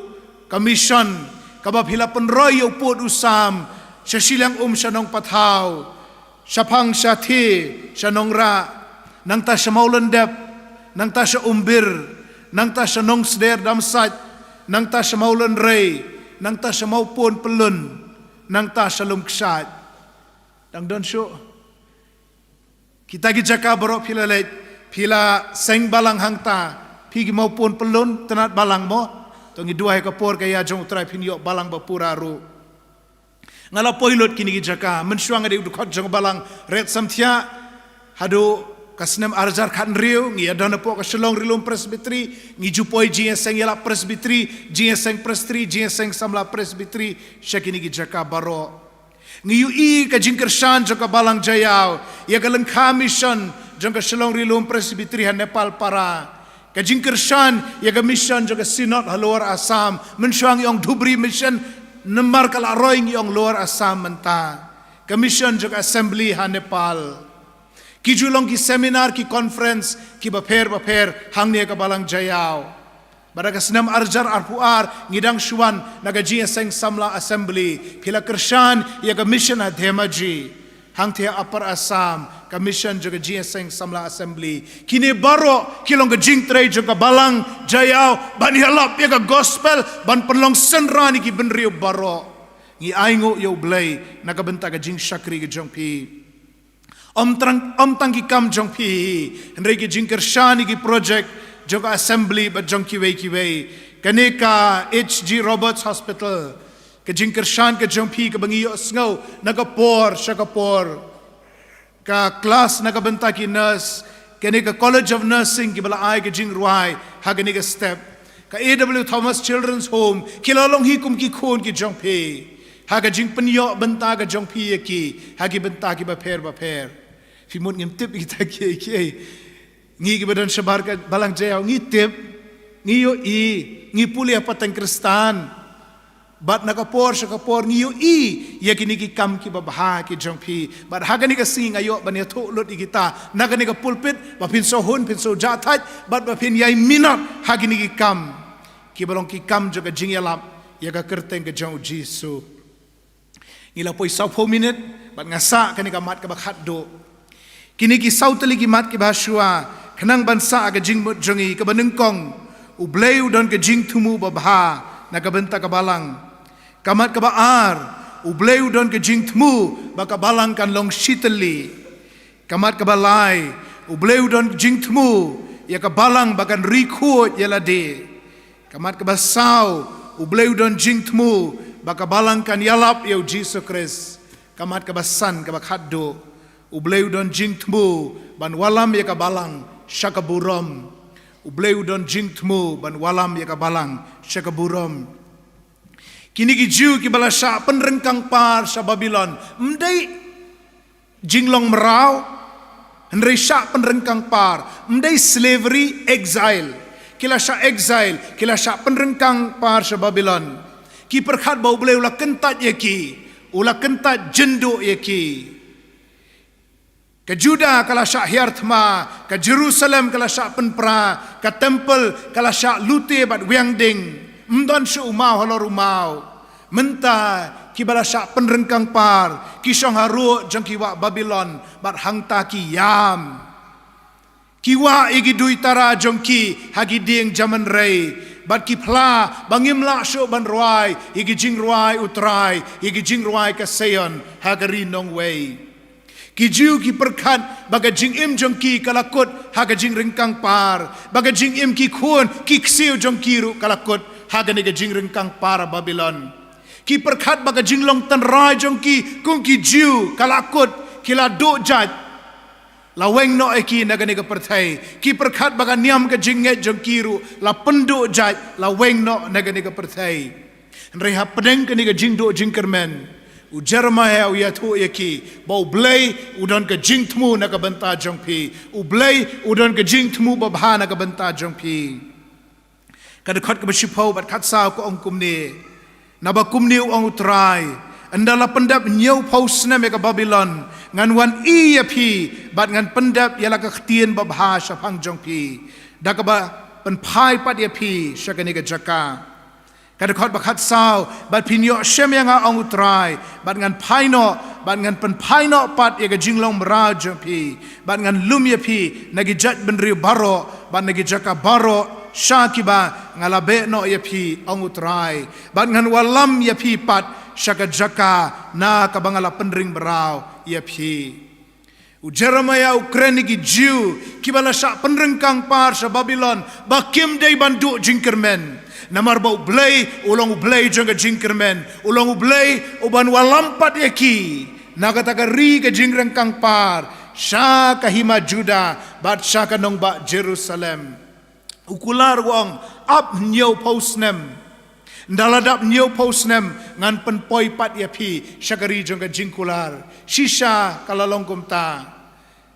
ka mission, kaba phi la pynroi ïa u pud u sam, sha shiliang um sha Nongpathaw, shaphang shathie, sha Nongrah, nangta sha Mawlyndep, nangta sha Umbir, nangta sha Nongsder Damsait, nangta sha Mawlynrei, nangta sha Mawpun Pyllun, nangta sha Lumkshaid. Dang don shuh. Kita ki jaka baroh phi la leit, phi la seng balang hangta, phi ki Mawpun Pyllun, tynnad balang mo, to ngi duwai ka por ka ïa jong U Trai phin ïoh balang ba pura ruh. Nga la poi lut kine ki jaka, mynshuwa nga dei u dkhot jong balang Red Samthiah, haduh ka snem ar hajar khathynriew, ngi ïa don hapoh ka Shillong Ri Lum Presbytery, ngi ju poi jingïaseng ïalap Presbytery, jingïaseng Presbytery, jingïaseng samla Presbytery, sha kine ki jaka baroh. Ngi ïohi ka jingkyrshan jong ka balang Jaïaw, ïa ka lyngkha mission jong ka Shillong Ri Lum Presbytery ha Nepalpara. Ka jingkyrshan, ïa ka mission jong ka Synod ha Lower Assam, mynshuwa ngi ong Dhubri Mission, namar ka la roi ngi ong Lower Assam mynta. Ka mission jong ka Assembly ha Nepal. Ki ju long ki seminar, ki conference, kiba pher bapher, hangne ha ka balang Jaïaw. Bad ha ka snem ar hajar arphew ar, ngi dang shu wan, na ka jingïaseng samla Assembly, phi la kyrshan, ïa ka mission ha Dhemaji. Hangthie ha Upper Assam, ka mission jong ka jingïaseng samla Assembly. Kine baroh, ki long ka jingtrei jong ka balang Jaïaw, ban ïalap ïa ka gospel, ban pynlong synran ïa ki bynriew baroh. Ngi ainguh ïa U Blei, na ka bynta ka jingshakri ka jong phi. Ym tang, ym tang ki kam jong phi, hynrei ki jingkyrshan ïa ki project, jong ka Assembly, bad jong kiwei kiwei. Kane ka H G Roberts Hospital, Ka jingkyrshan ka jong phi kaba ngi ïohsngew na ka por sha ka por. Ka klas na ka bynta ki nurse, kane ka College of Nursing kiba la ai ka jingrwai ha kane ka step. Ka A W Thomas Children's Home, ki la long hi kum ki khun ki jong phi. Ha ka jingpynïoh bynta ka jong phi ïa ki ha ki bynta kiba pher ba pher. Phi mut ngim tip ïa kita kiei kiei. Ngi kiba don shabar ka balang jaiaw ngi tip, ngi ïohi, ngi pule ha pateng Khristan. Bad na ka por sha ka por ngi ïohi ïa kine ki kam kiba bha ki jong phi. Bad ha kane ka sngi nga ïoh ban ïathuh lut ïa kita na kane ka pulpit, ba phin sngewhun, phin sngew jahthait, bad ba phin ïai minot ha kine ki kam kiba long ki kam jong ka jingïalap ïa ka kyrteng ka jong u Jisu. Ngi la poi sawphew minit, bad nga sah kane ka mat kaba khatduh. Kine ki saw tylli ki mat kiba shuwa, khnang ban sah ka jingmut jong ngi kaba nyngkong, U Blei u don ka jingthmu babha na ka bynta ka balang. Ka mat kaba ar, U Blei u don ka jingthmu ba ka balang kan long shitylli. Ka mat kaba lai, U Blei u don jingthmu ïa ka balang ba kan ri khuid ïa lade. Ka mat kaba saw, U Blei u don jingthmu ba ka balang kan ïalap ïa u Jisu Khrist. Ka mat kaba san, kaba khatduh, U Blei u don jingthmu ban wallam ïa ka balang sha ka burom. U Blei u don jingthmu ban wallam ïa ka balang sha ka burom. Kine ki Jiw kiba la shah pynryngkang par sha Babilon, ym dei jinglong mraw, hynrei shah pynryngkang par, ym dei slavery, exile. Ki la shah exile, ki la shah pynryngkang par sha Babilon. Ki pyrkhat ba U Blei u la kyntait ïa ki, u la kyntait jynduh ïa ki. Ka Judah ka la shah hiar thma, ka Jerusalem ka la shah pynpra, ka temple ka la shah lute bad wiang ding. Ym don shuh u maw halor u maw. Mynta kiba la shah pynryngkang par ki shong ha ruh jong ki wah Babilon, bad hangta ki ïam. Ki wah ïa ki duitara jong ki ha ki dieng jaman rei, bad ki phla ba ngim lah shuh ban rwai ïa ki jingrwai U Trai, ïa ki jingrwai ka Sion ha ka ri nongwei. Ki Jiw ki pyrkhat ba ka jingim jong ki ka la kut ha ka jingryngkang par, ba ka jingim ki khun ki ksiew jong ki ruh ka la kut ha kane ka jingryngkang par Babilon. Ki pyrkhat ba ka jinglong tynrai jong ki kum ki Jiw ka la kut, ki la duh jait. La weng noh ïa ki na kane ka pyrthei. Ki pyrkhat ba ka niam ka jingngeit jong ki ruh la pynduh jait, la weng noh na kane ka pyrthei. Hynrei hapdeng kane ka jingduh jingkyrmen, u Jeremiah u ïathuh ïa ki ba U Blei u don ka jingthmu na ka bynta jong phi. U Blei u don ka jingthmu babha na ka bynta jong phi. Ka dkhot kaba shiphew bad khatsaw ka ong kumne: Naba kumne u ong U Trai, ynda la pyndep hynñiewphew snem ïa ka Babilon, ngan wan ïa phi, bad ngan pyndep ïa la ka ktien babha shaphang jong phi, da kaba pynphai pat ïa phi sha kane ka jaka. Ka dkhot ba khatsaw: Bad phin ïoh shem ïa nga, ong U Trai, bad ngan phai noh, bad ngan pynphai noh pat ïa ka jinglong mraw jong phi, bad ngan lum ïa phi na ki jaitbynriew baroh bad na ki jaka baroh sha kiba nga la beh noh ïa phi, ong U Trai, bad ngan wallam ïa phi pat sha ka jaka na kaba nga la pynring mraw ïa phi. U Jeremiah u kren ïa ki Jiw kiba la shah pynryngkang par sha Babilon ba kim dei ban duh jingkyrmen. Namar ba U Blei u long U Blei jong ka jingkyrmen, u long U Blei u ban wallam pat ïa ki na kata ka ri ka jingryngkang par, sha ka hima Judah bad sha ka nongbah Jerusalem. U kular u ong, ap hynñiewphew snem. Ynda la dap hynñiewphew snem, ngan pynpoi pat ïa phi sha ka ri jong ka jingkular. Shisha ka la long kumta.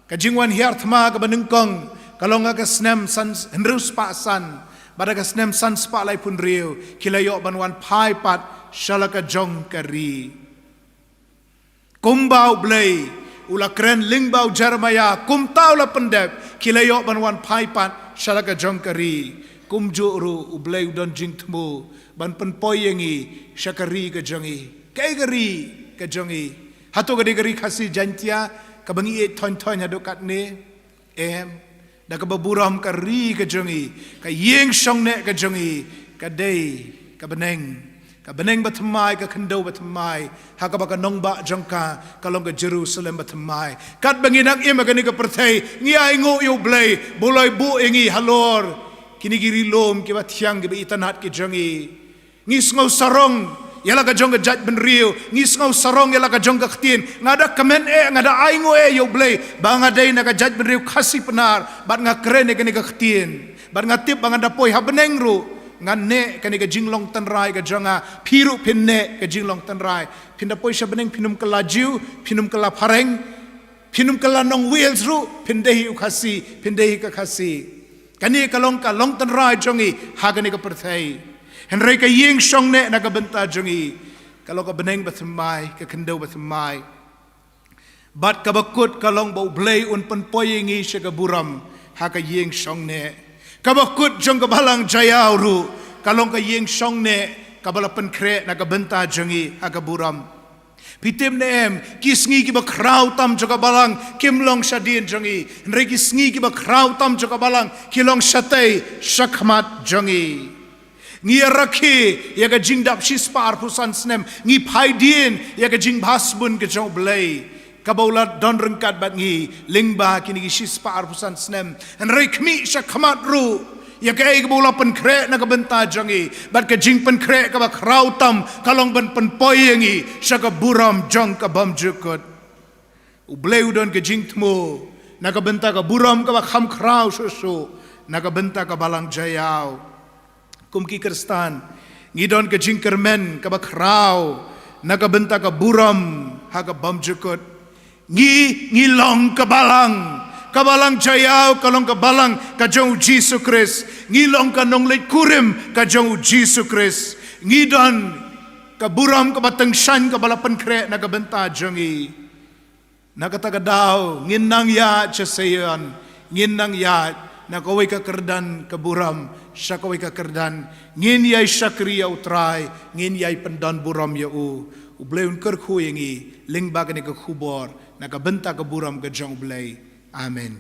Ka jingwan hiar thma kaba nyngkong ka long ha ka snem san, hynriew spah san, bad ha ka snem san spah laiphew hynriew ki la ïoh ban wan phai pat sha la ka jong ka ri. Kumba U Blei u la kren lyngba u Jeremiah, kumta u la pyndep, ki la ïoh ban wan phai pat sha la ka jong ka ri. Kumjuh ruh U Blei u don jingthmu ban pynpoi ïa ngi sha ka ri ka jong ngi. Kaei ka ri ka jong ngi? Hato ka dei ka ri Khasi Jaiñtia kaba ngi ïeit thoiñ thoiñ haduh katne? Em, da kaba burom ka ri ka jong ngi, ka ïing shong neh ka jong ngi, ka dei ka bneng, ka bneng bathymmai, ka khyndew bathymmai, ha kaba ka nongbah jong ka ka long ka Jerusalem bathymmai. Katba ngi nang im ha kane ka pyrthei, ngi ainguh ïa U Blei ba u la buh ïa ngi halor kine ki ri lum kiba thiang kiba itynnad ki jong ngi. Ngi sngew sarong ïa la ka jong ka jaitbynriew, ngi sngew sarong ïa la ka jong ka ktien. Nga da kmen eh, nga da ainguh eh ïa U Blei ba nga dei na ka jaitbynriew Khasi Pnar, bad nga kren ïa kane ka ktien, bad nga tip ba nga da poi ha bneng ruh, ngan neh kane ka jinglong tynrai ka jong nga. Phi ruh phin neh ka jinglong tynrai. Phin da poi sha bneng, phin ym kylla Jiw, phin ym kylla phareng, phin ym kylla nong Wales ruh, phin dei hi u Khasi, phin dei hi ka Khasi. Kane ka long ka long tynrai jong ngi ha kane ka pyrthei. Hynrei ka ïing shong neh na ka bynta jong ngi ka long ka bneng bathymmai, ka khyndew bathymmai. Bad kaba kut ka long ba U Blei un pynpoi ïa ngi sha ka burom ha ka ïing shong neh. Kaba kut jong ka balang Jaïaw ruh ka long ka ïing shong neh kaba la pynkhreh na ka bynta jong ngi ha ka burom. Phi tip ne em, ki sngi kiba khraw tam jong ka balang kim long shadien jong ngi, hynrei ki sngi kiba khraw tam jong ka balang ki long shatei shakhmat jong ngi. Ngi ïa rakhe ïa ka jingdap shispah arphew san snem, ngi phai dien ïa ka jingbha sbun ka jong U Blei kaba u la don ryngkat bad ngi lyngba kine ki shispah arphew san snem. Hynrei khmih shakhmat ruh ïa kaei kaba u la pynkhreh na ka bynta jong ngi, bad ka jingpynkhreh kaba khraw tam ka long ban pynpoi ïa ngi sha ka burom jong ka bymjukut. U Blei u don ka jingthmu na ka bynta ka burom kaba kham khraw shuh shuh na ka bynta ka balang Jaïaw. Kum ki Khristan, ngi don ka jingkyrmen kaba khraw na ka bynta ka burom ha ka bymjukut. Ngi, ngi long ka balang. Ka balang Jaïaw ka long ka balang ka jong U Jisu Khrist. Ngi long ka nongleit kurim ka jong U Jisu Khrist. Ngi don ka burom kaba tyngshaiñ kaba la pynkhreh na ka bynta jong ngi. Na kata ka daw ngin nang ïaid sha Seion, ngin nang ïaid na kawei ka kyrdan ka burom sha kawei ka kyrdan. Ngin ïai shakri ïa U Trai, ngin ïai pyndon burom ïa U. U Blei un kyrkhu ïa ngi lyngba kane ka khubor na ka bynta ka burom ka jong U Blei. Amen.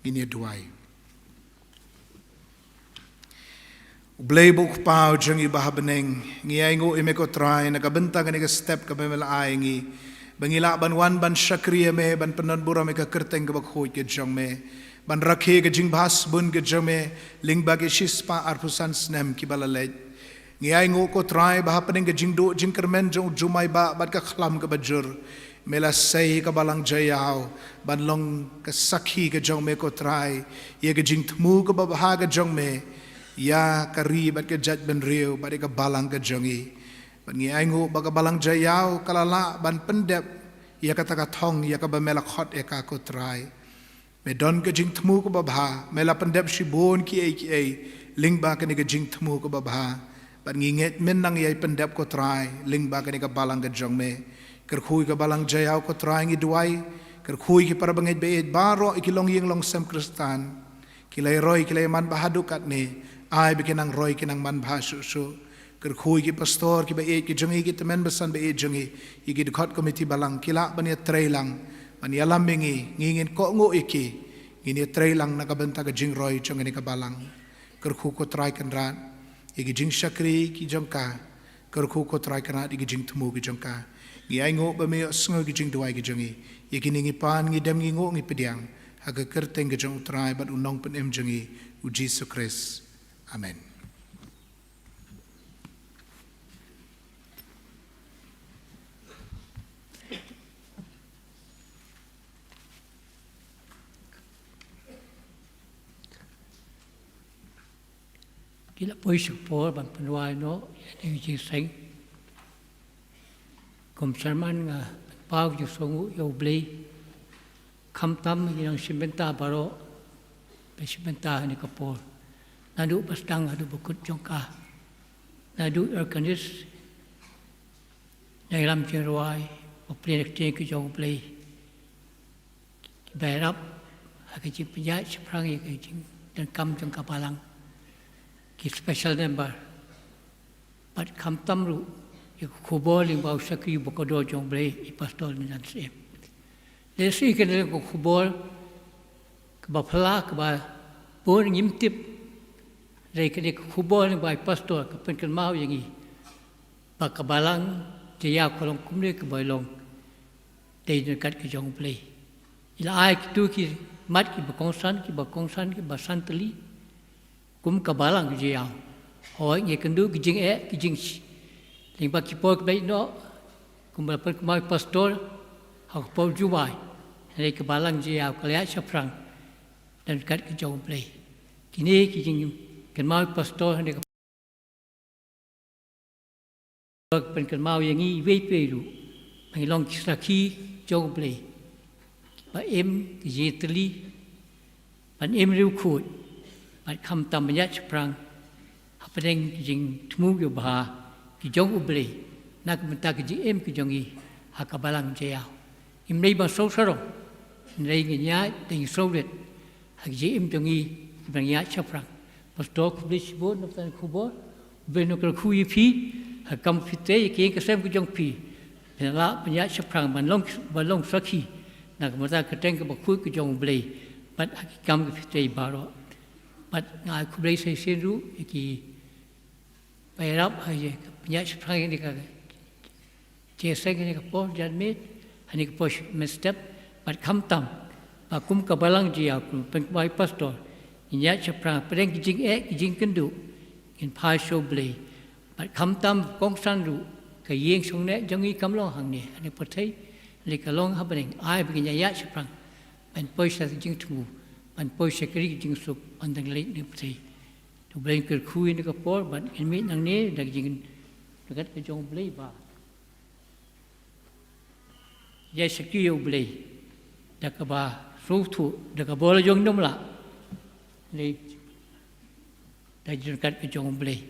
Ngin ïa duwai. U Blei ba u Kpa u jong ngi ba ha bneng, ngi ainguh ïa me ko Trai na ka bynta kane ka step kaba me la ai ïa ngi, ba ngi lah ban wan ban shakri ïa me, ban pyndon burom ïa ka kyrteng kaba khuid ka jong me, ban rakhe ka jingbha sbun ka jong me lyngba ki shispah arphew san snem kiba la leit. Ngi ainguh ko Trai ba hapdeng ka jingduh jingkyrmen jong u jumai bah bad ka khlam kaba jur, me la sei ka balang Jaïaw ban long ka sakhi ka jong me ko Trai ïa ka jingthmu kaba bha ka jong me ïa ka ri bad ka jaitbynriew bad ïa ka balang ka jong ngi. Bad ngi ainguh ba ka balang Jaïaw ka la lah ban pyndep ïa kata ka thong ïa kaba me la khot ïa ka ko Trai. Me don ka jingthmu kaba bha, me la pyndep shibun kiei kiei lyngba kane ka jingthmu kaba bha. Bad ngi ngeit men nang ïai pyndep ko Trai lyngba kane ka balang ka jong me. Kyrkhu ïa ka balang Jaïaw ko Trai ngi duwai. Kyrkhu ïa ki para bangeit ba ïeit baroh, ïa ki longïing longsem Khristan, ki la ïa roi, ki la ïa man bha haduh katne. Ai ba ki nang roi, ki nang man bha shuh shuh. Kyrkhu ïa ki pastor kiba ïeit ki jong ngi, ki tymmen basan ba ïeit jong ngi, ïa ki dkhot komiti balang, ki lah ban ïatrei lang, ban ïalam ïa ngi, ngi ngin kohnguh ïa ki, ngin ïatrei lang na ka bynta ka jingroi jong kane ka balang. Kyrkhu ko Trai Kynrad ïa ki jingshakri ki jong ka. Kyrkhu ko Trai Kynrad ïa ki jingthmu ki jong ka. Ngi ainguh ba me ïohsngew ki jingduwai ki jong ngi. Ïa kine ngi pan, ngi dem, ngi nguh, ngi pdiang ha ka kyrteng ka jong u Trai bad u Nongpynim jong ngi, u Jisu Khrist. Amen. Ki la poi sha ka por ban pynwai noh ïa ka jingseng. Kum sermon nga pynpaw ka jingsngewnguh ïa U Blei. Khamtam ngi nang shim bynta baroh, ba shim bynta ha kane ka por. Naduh ba sdang haduh ba kut jong ka. Naduh organist, nongïalam jingrwai, ba pynlong ïa ka ktien ka jong U Blei. Ki ba ïarap ha ka jingpynïaid shaphrang ïa ka jingdonkam jong ka balang. Ki special number. Bad khamtam ruh ïa ka khubor lyngba u shakri bakordor jong U Blei, i Pastor Nandan Syiem. Lehse kane ka khubor kaba phylla, kaba bun ngim tip. Hynrei kane ka khubor lyngba i Pastor ka pynkynmaw ïa ngi ba ka balang Jaïaw ka long kumne, kaba long dei ryngkat ka jong U Blei. I la ai kito ki mat kiba kongsan, kiba kongsan, kiba san tylli kum ka balang Jaïaw. Hooid, ngi kynduh ki jingeh, ki jing Ïa ba ki por ki beit noh, kumba pynkynmaw pastor, ha ka por Jumai, hynrei ka balang jong ngi ka la ïaid shaphrang, don kat ka jong U Blei. Kine ki jingkynmaw pastor, hynrei ka pynkynmaw ïa ngi iwei pa iwei ruh, ba ngin long ki sakhi jong U Blei. Ba im ki jingtylli, ban im riewkhuid, bad khamtam ban ïaid shaphrang, hapdeng ki jingthmu ïa ba, ki jong U Blei, na ka bynta ki jingim ki jong ngi, ha ka balang jong ngi. Im dei ba sngewsarong, hynrei ngin ïaid, dei sngewrit, ha ki jingim jong ngi, ban ïaid shaphrang. Pastor khublei shibun, na ka bynta ka khubor, U Blei un kyrkhu ïa phi, ha ka kam phi trei, ïa ka ïing ka sem ka jong phi. Phin lah ban ïaid shaphrang, ban long, ban long sakhi, na ka bynta ka kyrteng kaba khuid ka jong U Blei. Bad ha ki kam ki phi trei baroh. Bad nga ai khublei sa shisien ruh, ïa ki ba ïarap, ha ïa ka pynïaid shaphrang ïa kane ka jingïaseng ïa kane ka por janmiet, ha kane ka por mynstep, bad khamtam, ba kum ka balang jong ngi, kum pynpaw pastor, ngin ïaid shaphrang, hapdeng ki jingeh, ki jingkynduh, ngin phai sha U Blei, bad khamtam kongsan ruh, ka ïing shongneh jong ngi kam long hangne, ha kane ka pyrthei, hynrei ka long ha bneng, ai ba ngin ïaid shaphrang, ban poi sha ka jingthmu, ban poi sha ka ri ka jingsuk, ban dang leit na ka pyrthei. To U Blei un kyrkhu ïa kane ka por, bad ngin mih nangne, da ka jing, da ka jong U Blei ba. Ïa sakhi ïa U Blei, da kaba sngewthuh, da ka bor jong ngi ym lah. Lei, da jingkat ka jong U Blei.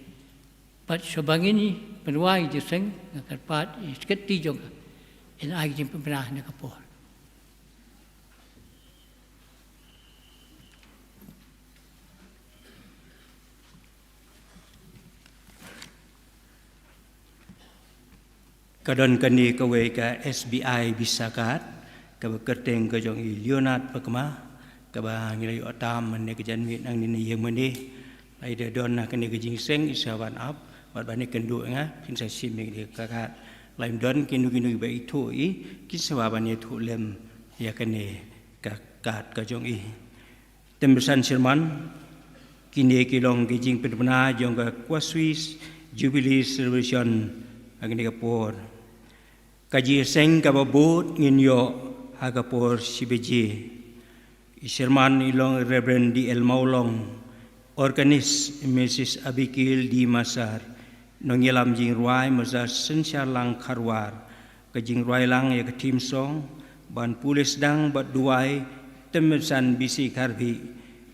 Bad shuwa ba ngin ïa pynwai ïa ka jingïaseng, nga kyrpad, ïa ka Secretary jong ka, in ai ka jingpynbna ha kane ka por. Ka don kane kawei ka S B I Visa card, kaba kyrteng ka jong i Leonard Pakma, kaba ngi la ïoh tam mynne ka janmiet nangne na ïing mane. Lada don na kane ka jingïaseng i sa wan ap, bad ban ïakynduh ïa nga, phin sa shim ïa kane ka card. Lada ym don kino kino ba ithuh ïa i, kin sa wan ban ïathuh lem ïa kane ka card ka jong i. Tymmen basan Chairman, kine ki long ki jingpynbna jong ka Kwasui Jubilee Celebration ha kane ka por. Ka jingïaseng kaba bud ngin ïoh ha ka por shi baje. I Chairman i long Reverend D L Mawlong, Organist Missus Abigail D Masar, nongïalam jingrwai Mister Synshar Lang Kharwar, ka jingrwai lang ïa ka theme song, ban pule sdang bad duwai, Tymmen basan B C Kharbhih,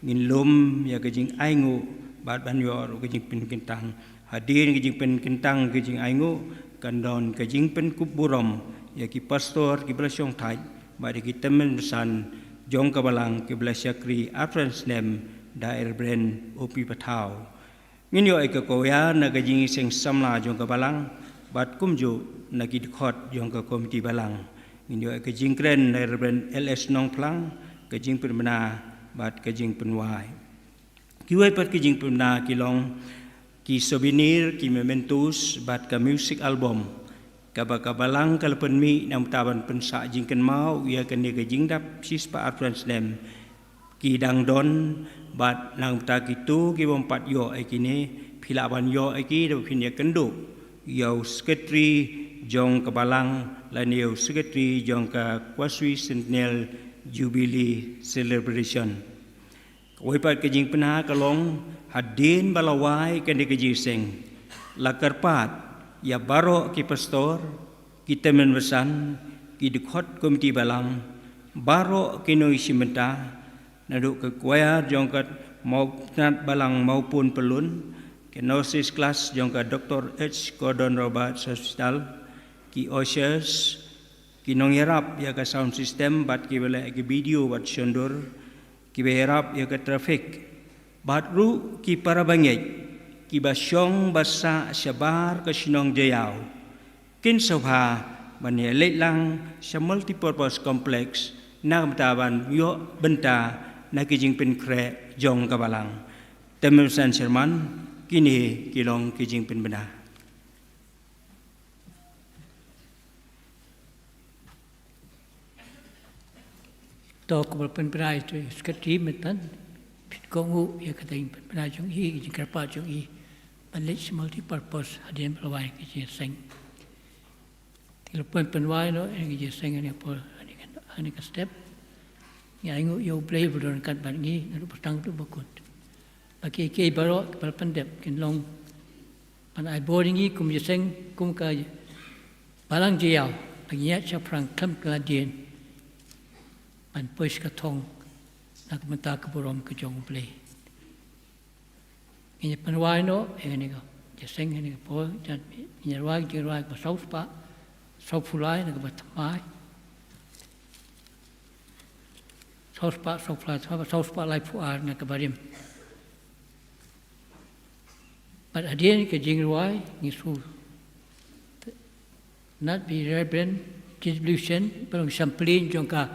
ngin lum ïa ka jingainguh, bad ban ïoh ruh ka jingpynkyntang. Hadien ka jingpynkyntang ka jingainguh, kan don ka jingpynkup burom ïa ki pastor kiba la shongthait, bad ïa ki tymmen basan jong ka balang kiba la shakri arphew snem da i Reverend O P Pathaw. Ngin ïoh ïa ka choir na ka jingïaseng samla jong ka balang, bad kumjuh na ki dkhot jong ka komiti balang. Ngin ïoh ïa ka jingkren na i Reverend L S Nongphlang, ka jingpynbna bad ka jingpynwai. Kiwei pat ki jingpynbna ki long ki souvenir, ki mementos, bad ka music album, kaba ka balang ka la pynmih na ka bynta ban pynsah jingkynmaw ïa kane ka jingdap shispah arphew snem. Ki dang don, bad na ka bynta kito kibym pat ïoh ïa kine, phi lah ban ïoh ïa ki da phin ïakynduh ïa u Secretary jong ka balang, lane ïa u Secretary jong ka Kwasui Centennial Jubilee Celebration. Kawei pat ka jingpynbna ka long, hadien ba la wai kane ka jingïaseng, la kyrpad ïa baroh ki pastor, ki tymmen basan, ki dkhot komiti balang, baroh ki nongïashim bynta, naduh ka choir jong ka Mawtnat Balang Mawpun Pyllun, ki nurses class jong ka Doctor H Gordon Roberts Hospital, ki ushers, ki nongïarap ïa ka sound system bad kiba leh ïa ka video bad shondur, kiba ïarap ïa ka traffic, bad ruh ki para bangeit kiba shong ba sah shabar ka shnong Jaïaw, kin sa bha ban ïaleit lang sha multipurpose complex na ka bynta ban ïoh bynta na ki jingpynkhreh jong ka balang. Tymmen basan Chairman, kine ki long ki jingpynbna. To kumba la pynbna ïa i Secretary mynta, phin kohnguh ïa ka jingpynbna jong i, ka jingkyrpad jong i. ban leit sha multipurpose hadien ba la wai ka jingseng. Te la pynwai noh ïa ka jingseng ha kane ka por, ha kane ka step. Ngi ainguh ïa U Blei ba don ryngkat bad ngi naduh ba sdang haduh ba kut. Ba kiei kiei baroh kiba la pyndep kin long ban ai bor ïa ngi kum jingseng, kum ka balang jingïaw, ba ngin ïaid shaphrang khlem kylla dien ban poi sha ka thong na ka bynta ka burom ka jong U Blei. Ngin ïa pynwai noh ïa kane ka jingseng ha kane ka por, ngin ïa rwai ka jingrwai kaba saw spah sawphew lai na kaba thymmai, saw spah sawphew lai thymmai, saw spah laiphew ar na kaba rim. Bad hadien ka jingrwai ngi shu nat bad Reverend G W Shen, ba long samplin jong ka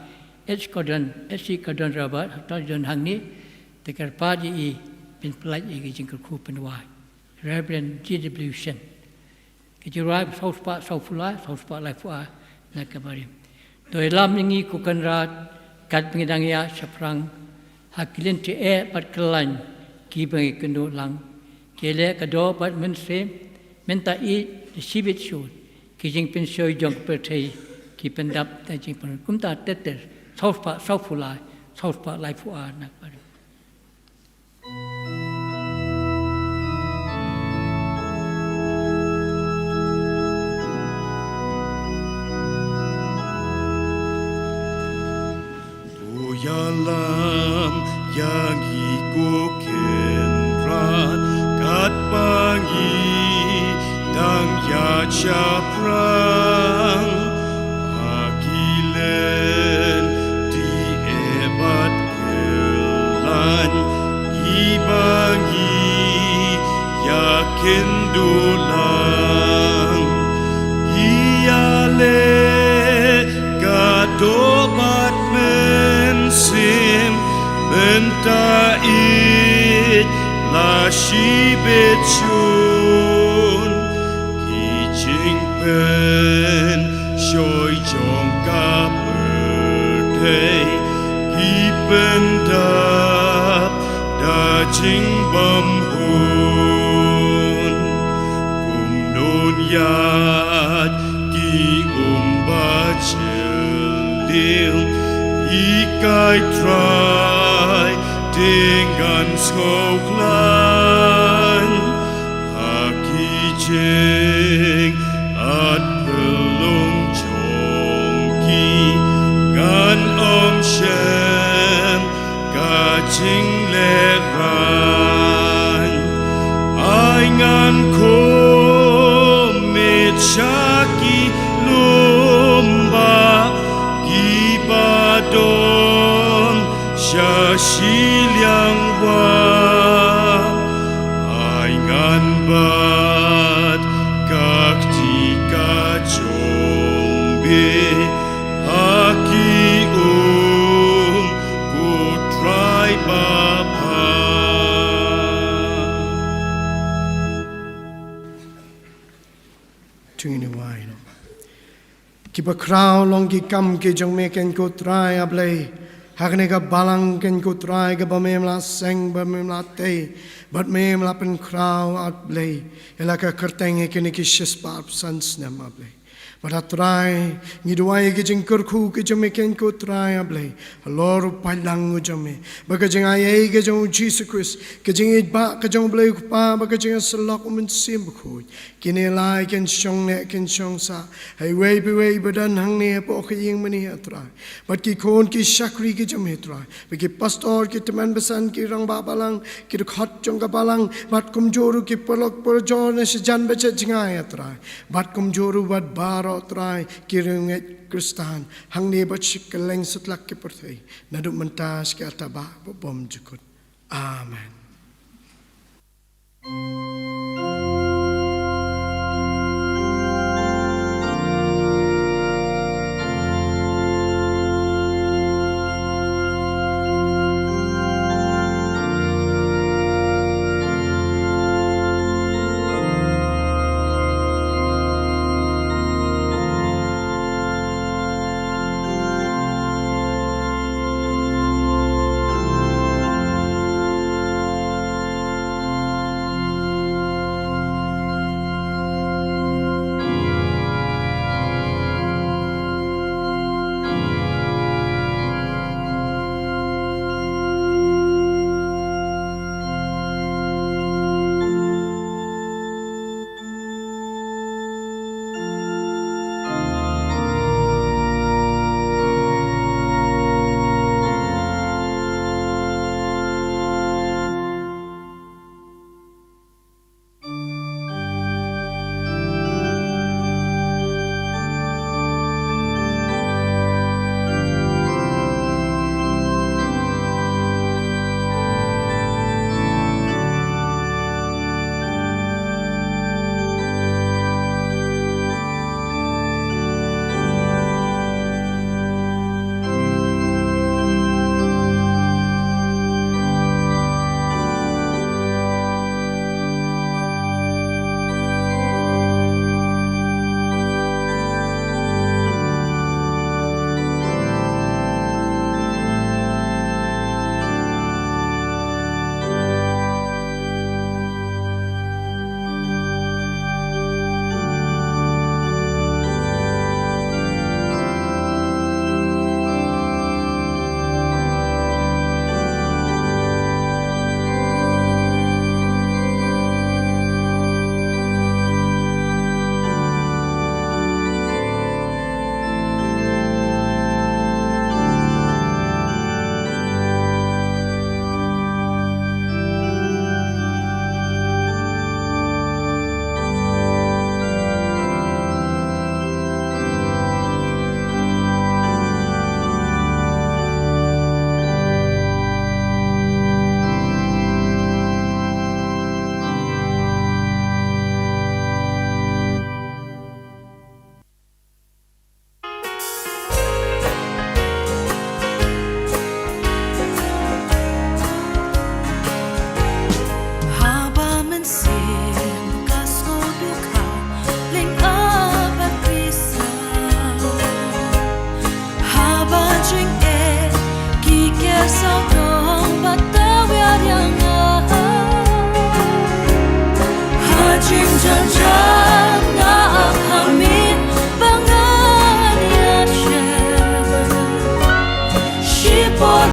H Cordon, H C Cordon Robert, ha ka don hangne, te kyrpad ïa i ban pyllait ïa ka jingkyrkhu pynwai. Reverend G W Shen. Ka jingrwai saw spah sawphew lai, saw spah laiphew ar na kaba rim. To ïalam ïa ngi ko Kynrad, katba ngi dang ïaid shaphrang ha ki lynti eh bad kyllaiñ kiba ngi kynduh lang. Ki leh ka doh bad mynsiem, mynta ïeit da shibit shuh, ki jingpynshoi jong ka pyrthei ki pyndap da jingpynrung. Kumta ter ter, saw spah sawphew lai, saw spah laiphew ar na kaba rim. To ïalam ïa ngi ko Kynrad, katba ngi dang ïaid shaphrang ha ki lynti eh bad kyllaiñ kiba ngi ïakynduh lang. Ïaleh ka doh bad mynsiem, mynta ïeit la shibit shun. Ki jingpynshoi jong ka pyrthei ki pyndap da jingbym hun. Kumno ïaid ki um ba jylliew, hikai Trai, te ngan sngewkhlaiñ. Ha ki jingat pynlong jong ki ngan ym shem ka jinglehrain. Ai ngan khmih sha ki lum ba kiba don sha shiliang wah. Ai ngan bat ka kti ka jong me ha ki um, ko Trai Baba. To ngin ïa wai noh. Kiba khraw long ki kam ki jong me, keiñ ko Trai A Blei. Ha kane ka balang, keiñ ko Trai, kaba mem la seng, ba mem la tei, bad mem la pynkhraw, A Blei, ïa la ka kyrteng ïa kine ki shispah arphew san snem, A Blei. Bad A Trai, ngi duwai ïa ki jingkyrkhu ki jong me, keiñ ko Trai A Blei, halor u paidlang u jong me, ba ka jingaiei ka jong U Jisu Khrist, ka jingïeit ba ka jong U Blei U Kpa, bad ka jingïasyllok U Mynsiem Bakhuid, kine lai kin shong neh kin shong sah ha iwei pa iwei ba don hangne hapoh ka ïing mane, A Trai. Bad ki khun ki shakri ki jong me, Trai, bad ki pastor, ki tymmen basan, ki rangbah balang, ki dkhot jong ka balang, bad kumjuh ruh ki paralok parajor na shajan bad sha jngai, A Trai. Bad kumjuh ruh bad baroh, Trai, ki riewngeit Khristan hangne bad sha kylleng satlak ki pyrthei, naduh mynta sha ki arta bah ba bymjukut. Amen.